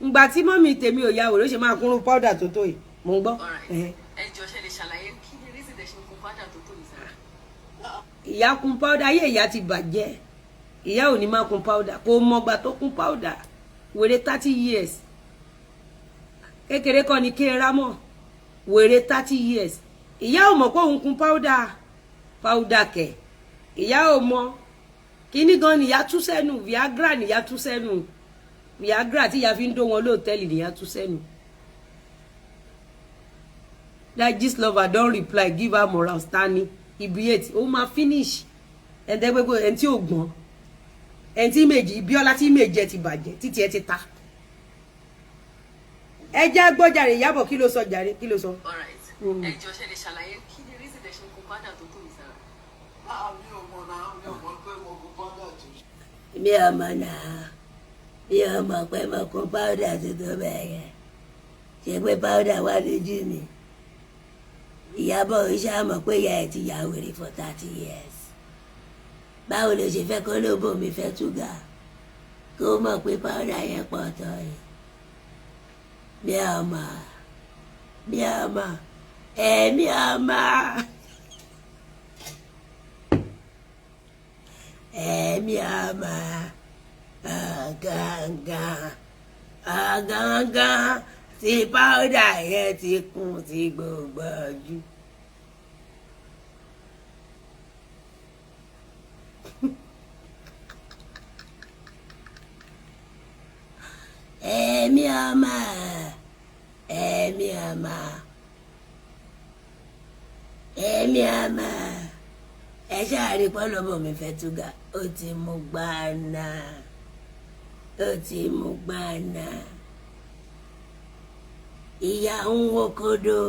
Ngbà tí mummy tèmi ò ya wèrè, ó ṣe máa kúnrún powder tó tó yìí? Mò ń gbọ́.
Alright. Ẹ jọ, ṣe lè ṣàlàyé kí ni reason tẹ ṣe ń kun powder tó tó yìí sára?
Ìyá kun powder, ayé ìyá ti bàjẹ́. Ìyá ò ní má kun powder, kò mọ̀gbà tó kun powder. Wèrè 30 years, kékeré kọ́ ni kéèrà mọ̀. Wèrè 30 years, ìyá ò mọ̀ pé òun kun powder. Powder kẹ̀, ìyá ò mọ kíní gan nìyá tú sẹ́nu. Viagra nìyá tú sẹ́nu. Viagra tí ìyá fi ń dó wọn lóòtẹ́ẹ̀lì nìyá tú sẹ́nu. That Gist Lover don reply, give her moral. Stani ibi eight, ó máa finish. Ẹ̀ńtẹ́gbẹ́gbẹ́ ẹ̀ńtí ò gbọ́n, ẹ̀ńtí méjì Bíọ́lá tí méjì ẹ ti bàjẹ́, títí ẹ ti ta. Ẹ jẹ́ gbọ́jàre. Ìyábọ̀, kí ló sọ jàre? Kí ló sọ?
Alright. Ẹ jọ̀ọ́, ṣe lè ṣàlàyé kí ni reason tẹ́ ṣe ń kó powder tó tó yìí sára?
Ah, mi ò mọ̀ náà, mi ò mọ̀ pé mo kó powder tó.
Mi ò mọ̀ náà, mi ò mọ̀ pé mo kó powder tó tó bẹ́ẹ̀ yẹn. Ṣe pé powder wà lójú mi? Ìyábọ̀ iṣẹ́ àmọ̀ pé ìyá ẹ̀ ti yà wèrè for 30 years. Báwo ló ṣe fẹ́ kó lóbò mi fẹ́ túgà kó mọ̀ pé powder yẹn pọ̀ tọ́ yìí? Mi ò mọ̀, mi ò mọ̀, ẹ̀mí ò mọ̀, ẹ̀mí ò mọ̀. Ọ̀gángan ọ̀gángan tí powder yẹn ti kún sí gbogbo ojú. Ẹ̀mí ọmọ, ẹ̀mí ọmọ, ẹ̀mí ọmọ. Ẹ ṣáà rí pọ́lọ́bọ̀ mi fẹ́ túgà, ó ti mú gbaná, ó ti mú gbaná. Ìyá ń wo kodo.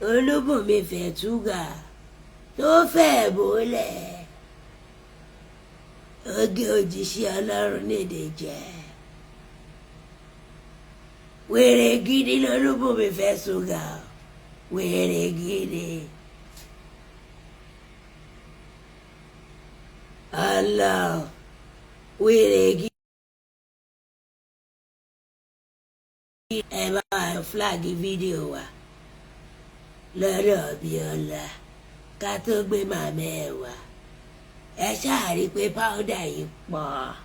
Olúbùnmi fẹ́ túgà tó fẹ́ bólẹ̀ oge òjíṣẹ́ Ọlọ́run nídìí jẹ́. Wèrè gidi lolúbùnmi fẹ́ túgà, wèrè gidi. Allah, wèrè gidi. Ẹ bá flag fídíò wa lọ́dọ̀ Bíọ́lá ká tó gbé màmá ẹ wá. Ẹ ṣáà rí i pé powder yìí pọ̀.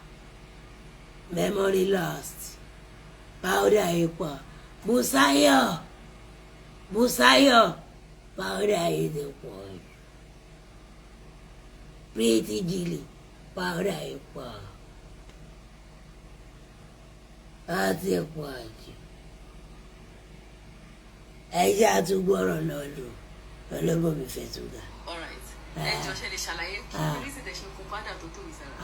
Memory lost, powder yìí pọ̀. Bùsáyọ̀, Bùsáyọ̀, powder yìí ti pọ̀ jù. Pretty Jilly, powder yìí pọ̀, á ti pọ̀ jù. Ẹ ṣáà tún gbọ́rọ̀ lọ́dún ọlọ́gbọ́n mi fẹ́ tún ga.
Alright. Ẹ jọ̀ọ́, ṣe lè ṣàlàyé kí ni reason tẹ́ ṣe ń kó powder tó tó yìí sára?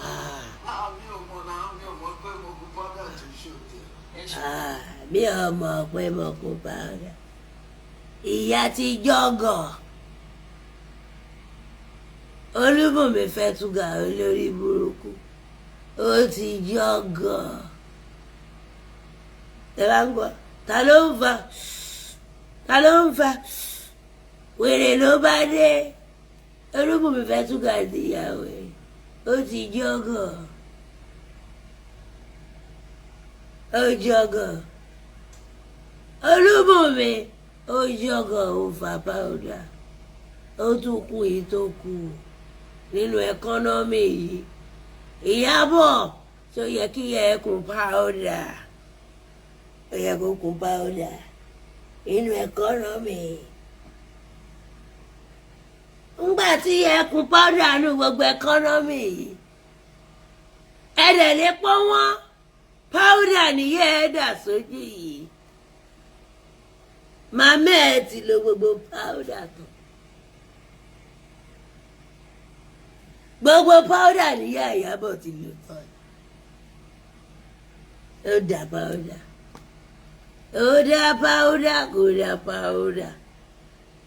Ah, mi ò mọ̀ náà, mi ò mọ̀ pé mo kó powder tó ṣòdì.
Ẹ ṣe
Ah, mi ò mọ̀ pé mo kó powder. Ìyá ti jọ́gọ̀. Olúbùnmi fẹ́ túgà, olórí burúkú, ó ti jọ́gọ̀. Ẹ bá ń gbọ́, ta ló ń fa, ta ló ń fa wèrè ló bá dé? Olúbùnmi fẹ́ túgà ìyàwó ẹ̀, ó ti jọ́gọ̀, ó jọ́gọ̀. Olúbùnmi ó jọ́gọ̀, ó fa powder, ó tún kú èyí tó kù nínú economy yìí. Ìyábọ̀ tó yẹ kí yẹ kún powder, ó yẹ kó kún powder nínú economy. Ńgbà tí yẹ kún powder nínú gbogbo economy yìí, ẹ̀dẹ̀ lè pọ́n wọ́n powder nìyẹn ẹ̀ dà sójú yìí. Màmá ẹ̀ ti lo gbogbo powder tán. Gbogbo powder níyà Ìyábọ̀ ti lò tán. Ó dà powder, ó dà powder, kò dà powder,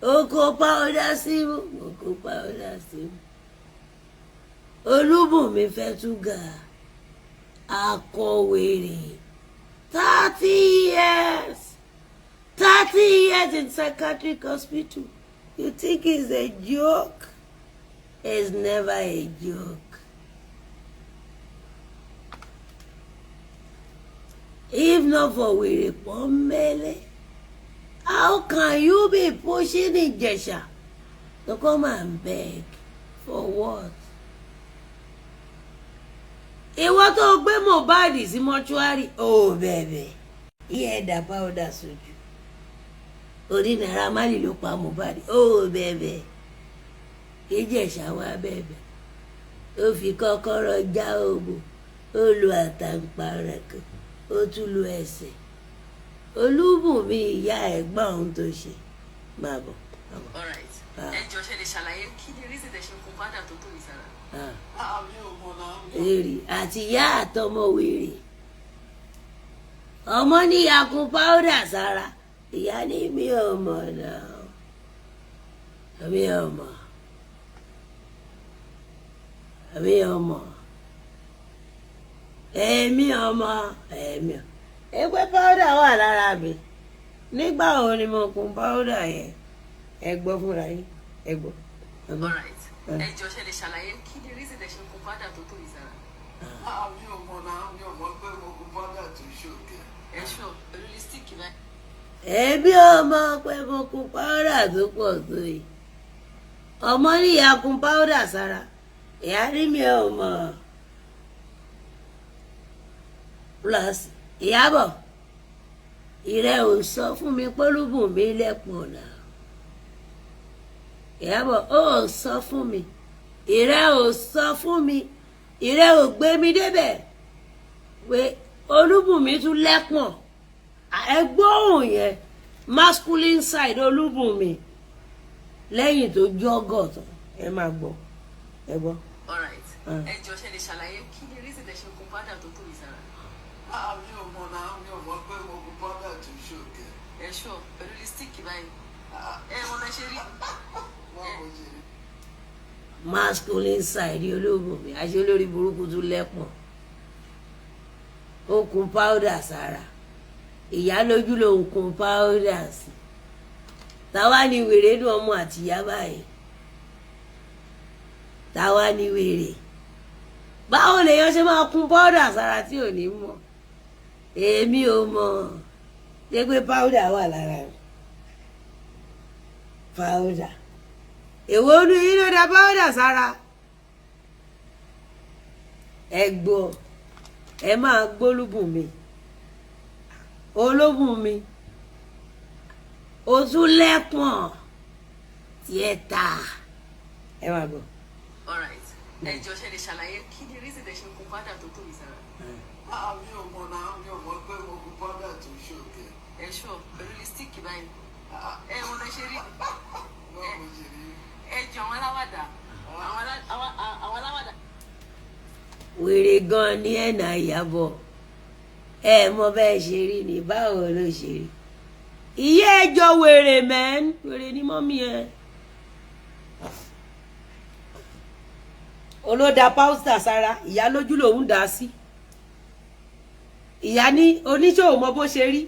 ó kó powder símú, ó kó powder símú. Olúbùnmi fẹ́ túgà akọ̀wérè, 30 years, 30 years in psychiatric hospital. You think it's a joke? It's never a joke. If not for wèrè pọ́nmẹ́lẹ́, how can you be pushing Ìjẹ̀ṣà to come and beg for what? Ìwọ tó gbé Mohbad sí mọ́ṣúárì, ó bẹ̀bẹ̀ iye ẹ̀dá powder sójú. Orí Naira Marley ló pa Mohbad, ó bẹ̀bẹ̀. Ìjẹ̀ṣà wá bẹ̀bẹ̀, ó fi kọ́kọ́rọ́ já òbò, ó lu àtàǹpà rẹ̀ kan, ó tún lu ẹsẹ̀. Olúbùnmi, ìyá ẹ̀gbọ́n ohun tó ṣe, máa bọ̀, máa bọ̀.
Alright.
Ah.
Ẹ jọ̀ọ́, ṣe lè ṣàlàyé kí ni reason tẹ́ ṣe kun powder tó tó yìí sára?
Ah.
Ah, mi ò mọ̀ náà, mi ò
Èrè àti ìyá àtọmọ wèrè, ọmọ níyà kun powder sára, ìyá ní mi ò mọ̀ náà, mi ò mọ̀, mi ò mọ̀, èmi ò mọ̀, èmi ò ewé powder wà lára mi. Nígbà wo ni mo kun powder yẹn? Ẹ gbọ́ fúnra yín, ẹ gbọ́, ẹ gbọ́.
Alright.
Ah.
Ẹ jọ̀ọ́, ṣe lè ṣàlàyé kí ni reason tẹ́ ṣe kun powder tó tó yìí sára?
Ah, mi ò mọ̀ náà, mi ò mọ̀ pé mo kun powder tó ṣòkè.
Ẹ ṣọ pẹ̀lú lipstick báyìí.
Ẹbí ọmọ pé mo kun powder tó pọ̀ tó yìí, ọmọ níyà kun powder sára, ìyá ní mi ò mọ̀. Plus, Ìyábọ̀, ìrẹ́ ò sọ fún mi pólúbùnmi lẹ́pọ̀ náà. Ìyábọ̀, ó sọ fún mi, ìrẹ́ ò sọ fún mi, ìrẹ́ ò gbé mi débẹ̀ pé Olúbùnmi tún lẹ́pọ̀n. Ẹgbọ́n yẹn, masculine side Olúbùnmi lẹ́yìn tó jọ́gọ̀ tán, ẹ máa gbọ́, ẹ gbọ́.
Alright.
Ah.
Ẹ jọ̀ọ́, ṣe lè ṣàlàyé kí ni reason tẹ́ ṣe kun powder tó tó yìí sára?
Ah, mi ò mọ̀ náà, mi ò mọ̀ pé mo kun powder tó ṣòkè.
Ẹ ṣọ pẹ̀lú lipstick báyìí.
Ah,
Ẹ mọ bẹ ṣe rí.
wọ́n mo ṣe rí.
Masculine side Olúbùnmi, àṣẹ olórí burúkú tún lẹ́pọ̀n, ó kun powder sára, ìyá lójú lòun kun powder sí. Táwa ni wèrè nù ọmọ àtìyá báyìí? Táwa ni wèrè? Báwo lèèyàn ṣe máa kun powder sára tí ò ní mọ̀? Èmi ò mọ̀ ṣé pé powder wà lára rẹ̀. Powder èwo nu yín ló da powder sára? Ẹ gbọ́, ẹ máa gbólúbùn mi, olóbùn mi, o tún lẹ́pọ̀n tiẹ̀ ta, ẹ máa gbọ́.
Alright. Ẹ jọ̀ọ́, ṣe lè ṣàlàyé kí ni reason tẹ́ ṣe kun powder tó tó yìí sára?
Ah, mi ò mọ̀ náà, mi ò mọ̀ pé mo kun powder tó ṣòkè.
Ẹ ṣọ pẹ̀lú lipstick báyìí.
Ah,
Ẹ mọ bẹ ṣe rí.
wọ́n mo ṣe rí.
Ẹ jọ àwọn aláwàdà. Àwọn aláwàdà.
Wèrè gan ni ẹ̀ nà. Ìyàbọ̀, ẹ mọ bẹ́ẹ̀ ṣe rí ni, báwo ló ṣe rí? Ìyá ẹjọ́ wèrè mẹ́n, wèrè ní mummy ẹ. Olóda powder sára, ìyá lójú lòún dà á sí. Ìyá ní oníṣòwò mọ bó ṣe rí.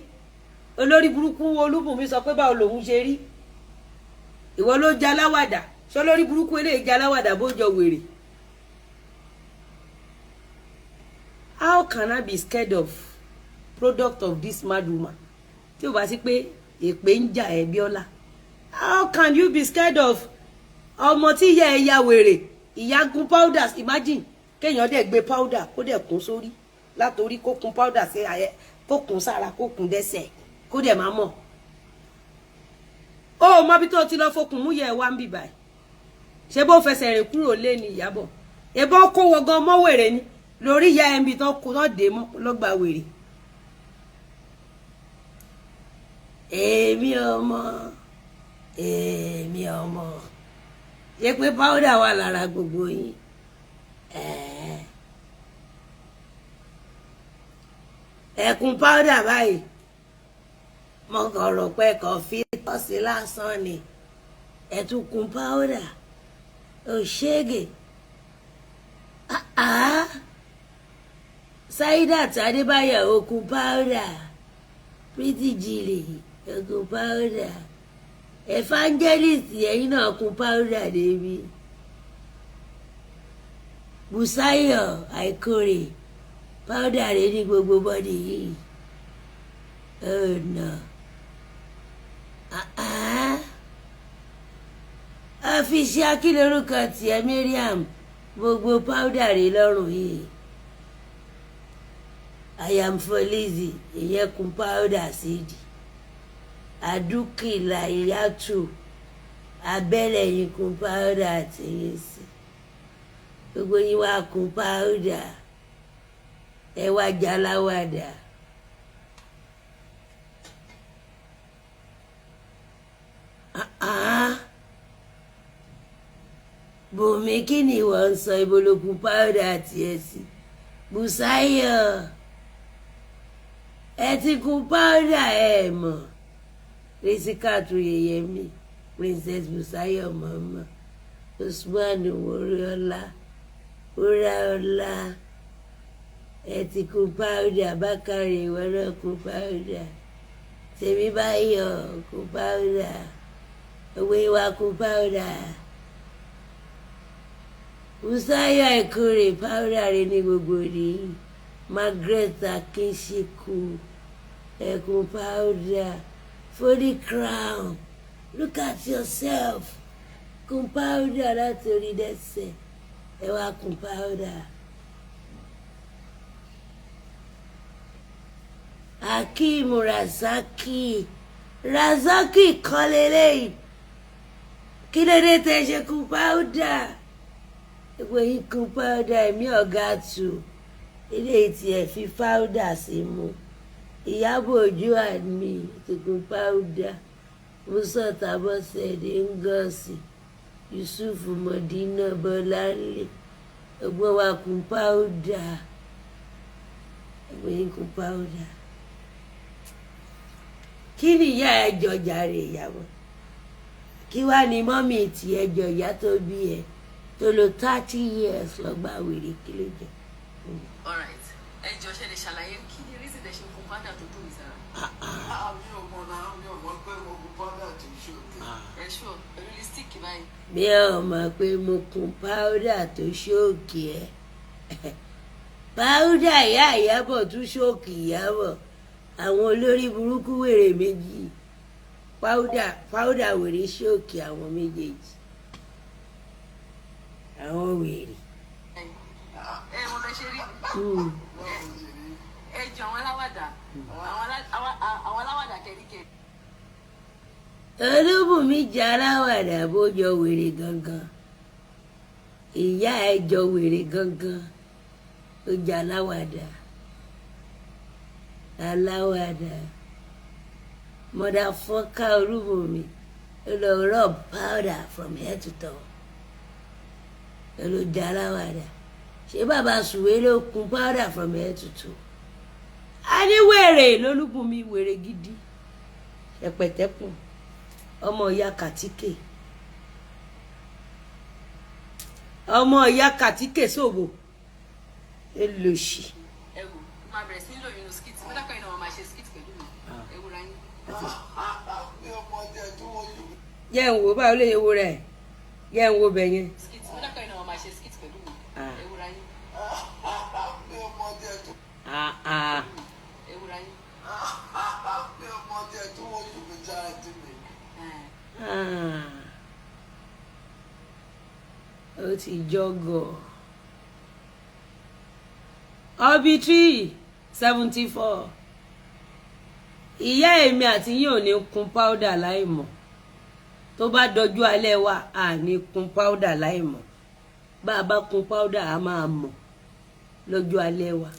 Olórí burúkú Olúbùnmi sọ pé báwo lòún ṣe rí? Ìwọ ló jẹ aláwàdà ṣọ, lórí burúkú eléyìí jẹ aláwàdà bó jọ wèrè. How can I be scared of product of this mad woman? Tí o bá sí pé èpè ń jà ẹ́, Bíọ́lá, how can you be scared of ọmọ tí ìyá ẹ ya wèrè? Ìyá gun powders. Imagine kéèyàn dẹ̀ gbé powder, kó dẹ̀ kún sórí látòrí, kó kun powder sí ayẹ, kó kun sára, kó kun dẹ́sẹ̀, kó dẹ̀ máa mọ̀. Ó mọ bí tó ti lọ fokùn mú yẹ wá ń bì báyìí. Ṣé bó fẹsẹ̀ rìn kúrò lé ní Ìyábọ̀? Ebó kó wọ gan mọ́ wèrè ni lórí ìyá ẹ̀ ń bi tán kó tán dé mọ́ lọ́gbà wèrè. Èmi ọmọ, èmi ọmọ, ṣé pé powder wà lára gbogbo yín? Ẹ̀ẹ́, ẹ̀kún powder báyìí, mo kàn rò pé kàn fi tọ́sí lásán ni, ẹ̀ tún kun powder. Ò ṣége. Ah, Saidat Adébáyọ̀, okun powder. Pretty Jilly, okun powder. Evangelist, ẹ̀yin náà kun powder débi. Bùsáyọ̀ Àìkórè, powder rẹ ní gbogbo body yìí. Oh no, ah ah, àfiṣe akílórúkọ tiẹ̀, Mariam, gbogbo powder rẹ lọ́rùn yìí. I am for Lizzy, ìyẹn kun powder sídìí. Àdúkìlà ìyàtù. Abẹ́lẹ̀ yín kun powder àti yín sí. Gbogbo yín wá kun powder. Ẹ wá jaláwàdà. Ah ah. Bùnmi, kí ni ìwọ ń sọ? Ibo ló kun powder àti ẹ̀ sí? Bùsáyọ̀, ẹ ti kun powder, ẹ mọ̀. Rísíkàtù Yẹyẹmí, Princess Bùsáyọ̀ mọ̀ọ́mọ̀, Usman Wúrọ́lá, Wúráọlá, ẹ ti kun powder. Bákàrẹ̀, ìwọ náà kun powder. Tèmi Báyọ̀ kun powder. Òwe wa kun powder. Bùsáyọ̀ Ìkórè, powder rẹ ní gbogbo ní. Margaret Akínṣíkù, ẹkùn powder. Foley Crown, look at yourself, kun powder láti orí dẹ́sẹ̀. Ẹ wá kun powder. Akeem Razaki, Razaki kọ́ lélẹ́yìí. Kí ló dé tẹ́ ṣe kun powder? Gbogbo yín kun powder. Ẹ̀mí ọ̀gá tù ilé tí ẹ̀ fi powder sí mu. Ìyábọ̀ Òjó àmì ti kun powder. Musa Tabọ́sẹ̀dé, Ngozi Yusuf, Mọ̀dínà Bọ́láńlé, gbogbo wa kun powder. Gbogbo yín kun powder. Kí ni ìyá ẹ jọ jàre, ìyàwó? Kí wàá ní mummy tí ẹ jọ, ìyá tó bí ẹ tó lò 30 years lọ́gbà wèrè? Kí ló jẹ?
Alright, ẹ jọ, ṣe lè ṣàlàyé kí ni reason tẹ ṣe kun powder tó dùn mí sára?
Ah, mi ò mọ̀ náà, mi ò mọ̀ pé mo kun powder tó ṣòkè.
Ẹ ṣọ pẹ̀lú lipstick báyìí.
Mi ò mọ̀ pé mo kun powder tó ṣóòkì ẹ. Powder ìyá Ìyábọ̀ tún ṣóòkì Ìyábọ̀. Àwọn olórí burúkú wèrè méjì, powder, powder wèrè ṣóòkì àwọn méjèèjì, àwọn wèrè.
Ẹ mo fẹ́ ṣe rí. Ẹ jọ, àwọn aláwàdà, àwọn aláwàdà kẹríkẹ.
Olúbùnmi jẹ́ aláwàdà, bó jọ wèrè gangan. Ìyá ẹ jọ wèrè gangan, ó jẹ́ aláwàdà, aláwàdà motherfucker. Olúbùnmi ó lọ rub powder from head to toe, ó ló jẹ́ aláwàdà. Ṣé bàbá sùwé ló kun powder from head to toe? A ní wèrè lólúbùnmi, wèrè gidi, ẹ̀pẹ̀tẹ́kùn, ọmọ ìyá kàtíkè, ọmọ ìyá kàtíkè sòbò, èlòṣì.
Ẹ wò, mo máa bẹ̀rẹ̀ sí ní lò nínú skit. Mo dákọ̀ iná wọn máa ṣe skit pẹ̀lú mi. Ẹ wúra yín.
Mi ò mọ̀ jẹ́ tí wọ́n yù.
Jẹ́ ń wo báwo lè wo rẹ̀, jẹ́ ń wo bẹ̀ yẹn.
Skit, mo dákọ̀ iná wọn máa ṣe skit pẹ̀lú mi. Ẹ wúra yín.
Mi ò mọ̀ jẹ́ tí
Ah, ah.
Ẹ wúra yín.
Mi ò mọ̀ jẹ́ tí wọ́n yù mí jáde tí mi.
Ah. Ó ti jọgọ
Ọbítírì 74. Ìyá èmi àti yín ò ní kun powder láì mọ̀. Tó bá dọjú alẹ́ wa, à ní kun powder láì mọ̀. Bá a bá kun powder, a máa mọ̀ lọ́jọ́ alẹ́ wa.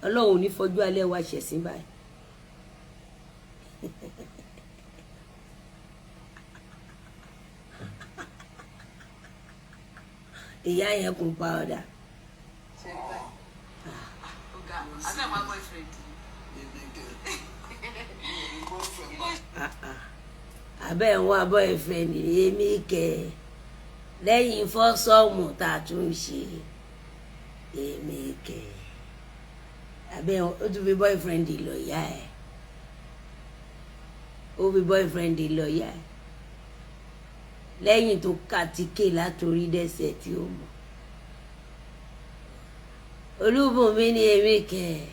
Ọlọ́run ò ní fọjú alẹ́ wa ṣẹ̀sín báyìí. Ìyá yẹn kun powder.
Ṣe rí báyìí? Ó ga abẹ́ àwọn boyfriend.
Èmi kẹ̀. Mi ò ní boyfriend.
Ah, ah. Abẹ́ ń wá boyfriend, èmi kẹ̀, lẹ́yìn fọ́sọ́ọ̀mù tá a tún ṣe, èmi kẹ̀, abẹ́ ó tún fi boyfriend lọ yá ẹ̀, ó fi boyfriend lọ yá ẹ̀ lẹ́yìn tó kàtíkè látòrí dẹ́sẹ̀ tí ó mọ̀. Olúbùnmi ní èmi kẹ̀,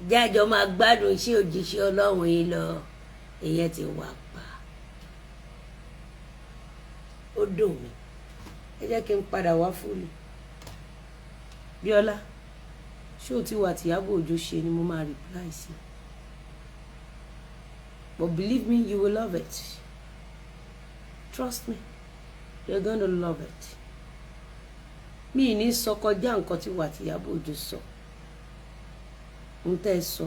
jájọ máa gbádùn iṣẹ́ òjíṣẹ́ Ọlọ́run yìí lọ. Ìyẹn ti wà pa, ó dùn mí.
Ẹ jẹ́ kí n padà wá fúlù. Bíọ́lá, ṣé o ti wà tìyábọ̀ Òjó ṣe ni mo máa reply sí? But believe me, you will love it, trust me. You're going to love it. Mi ní sọ kọjá nǹkan tí wà tí Ìyábọ̀ Òjó sọ. N tẹ́ ẹ sọ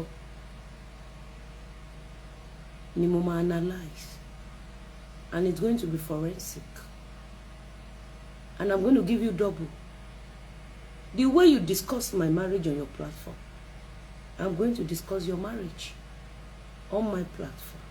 ni mo máa analyse, and it's going to be forensic, and I'm going to give you double. The way you discuss my marriage on your platform, I'm going to discuss your marriage on my platform.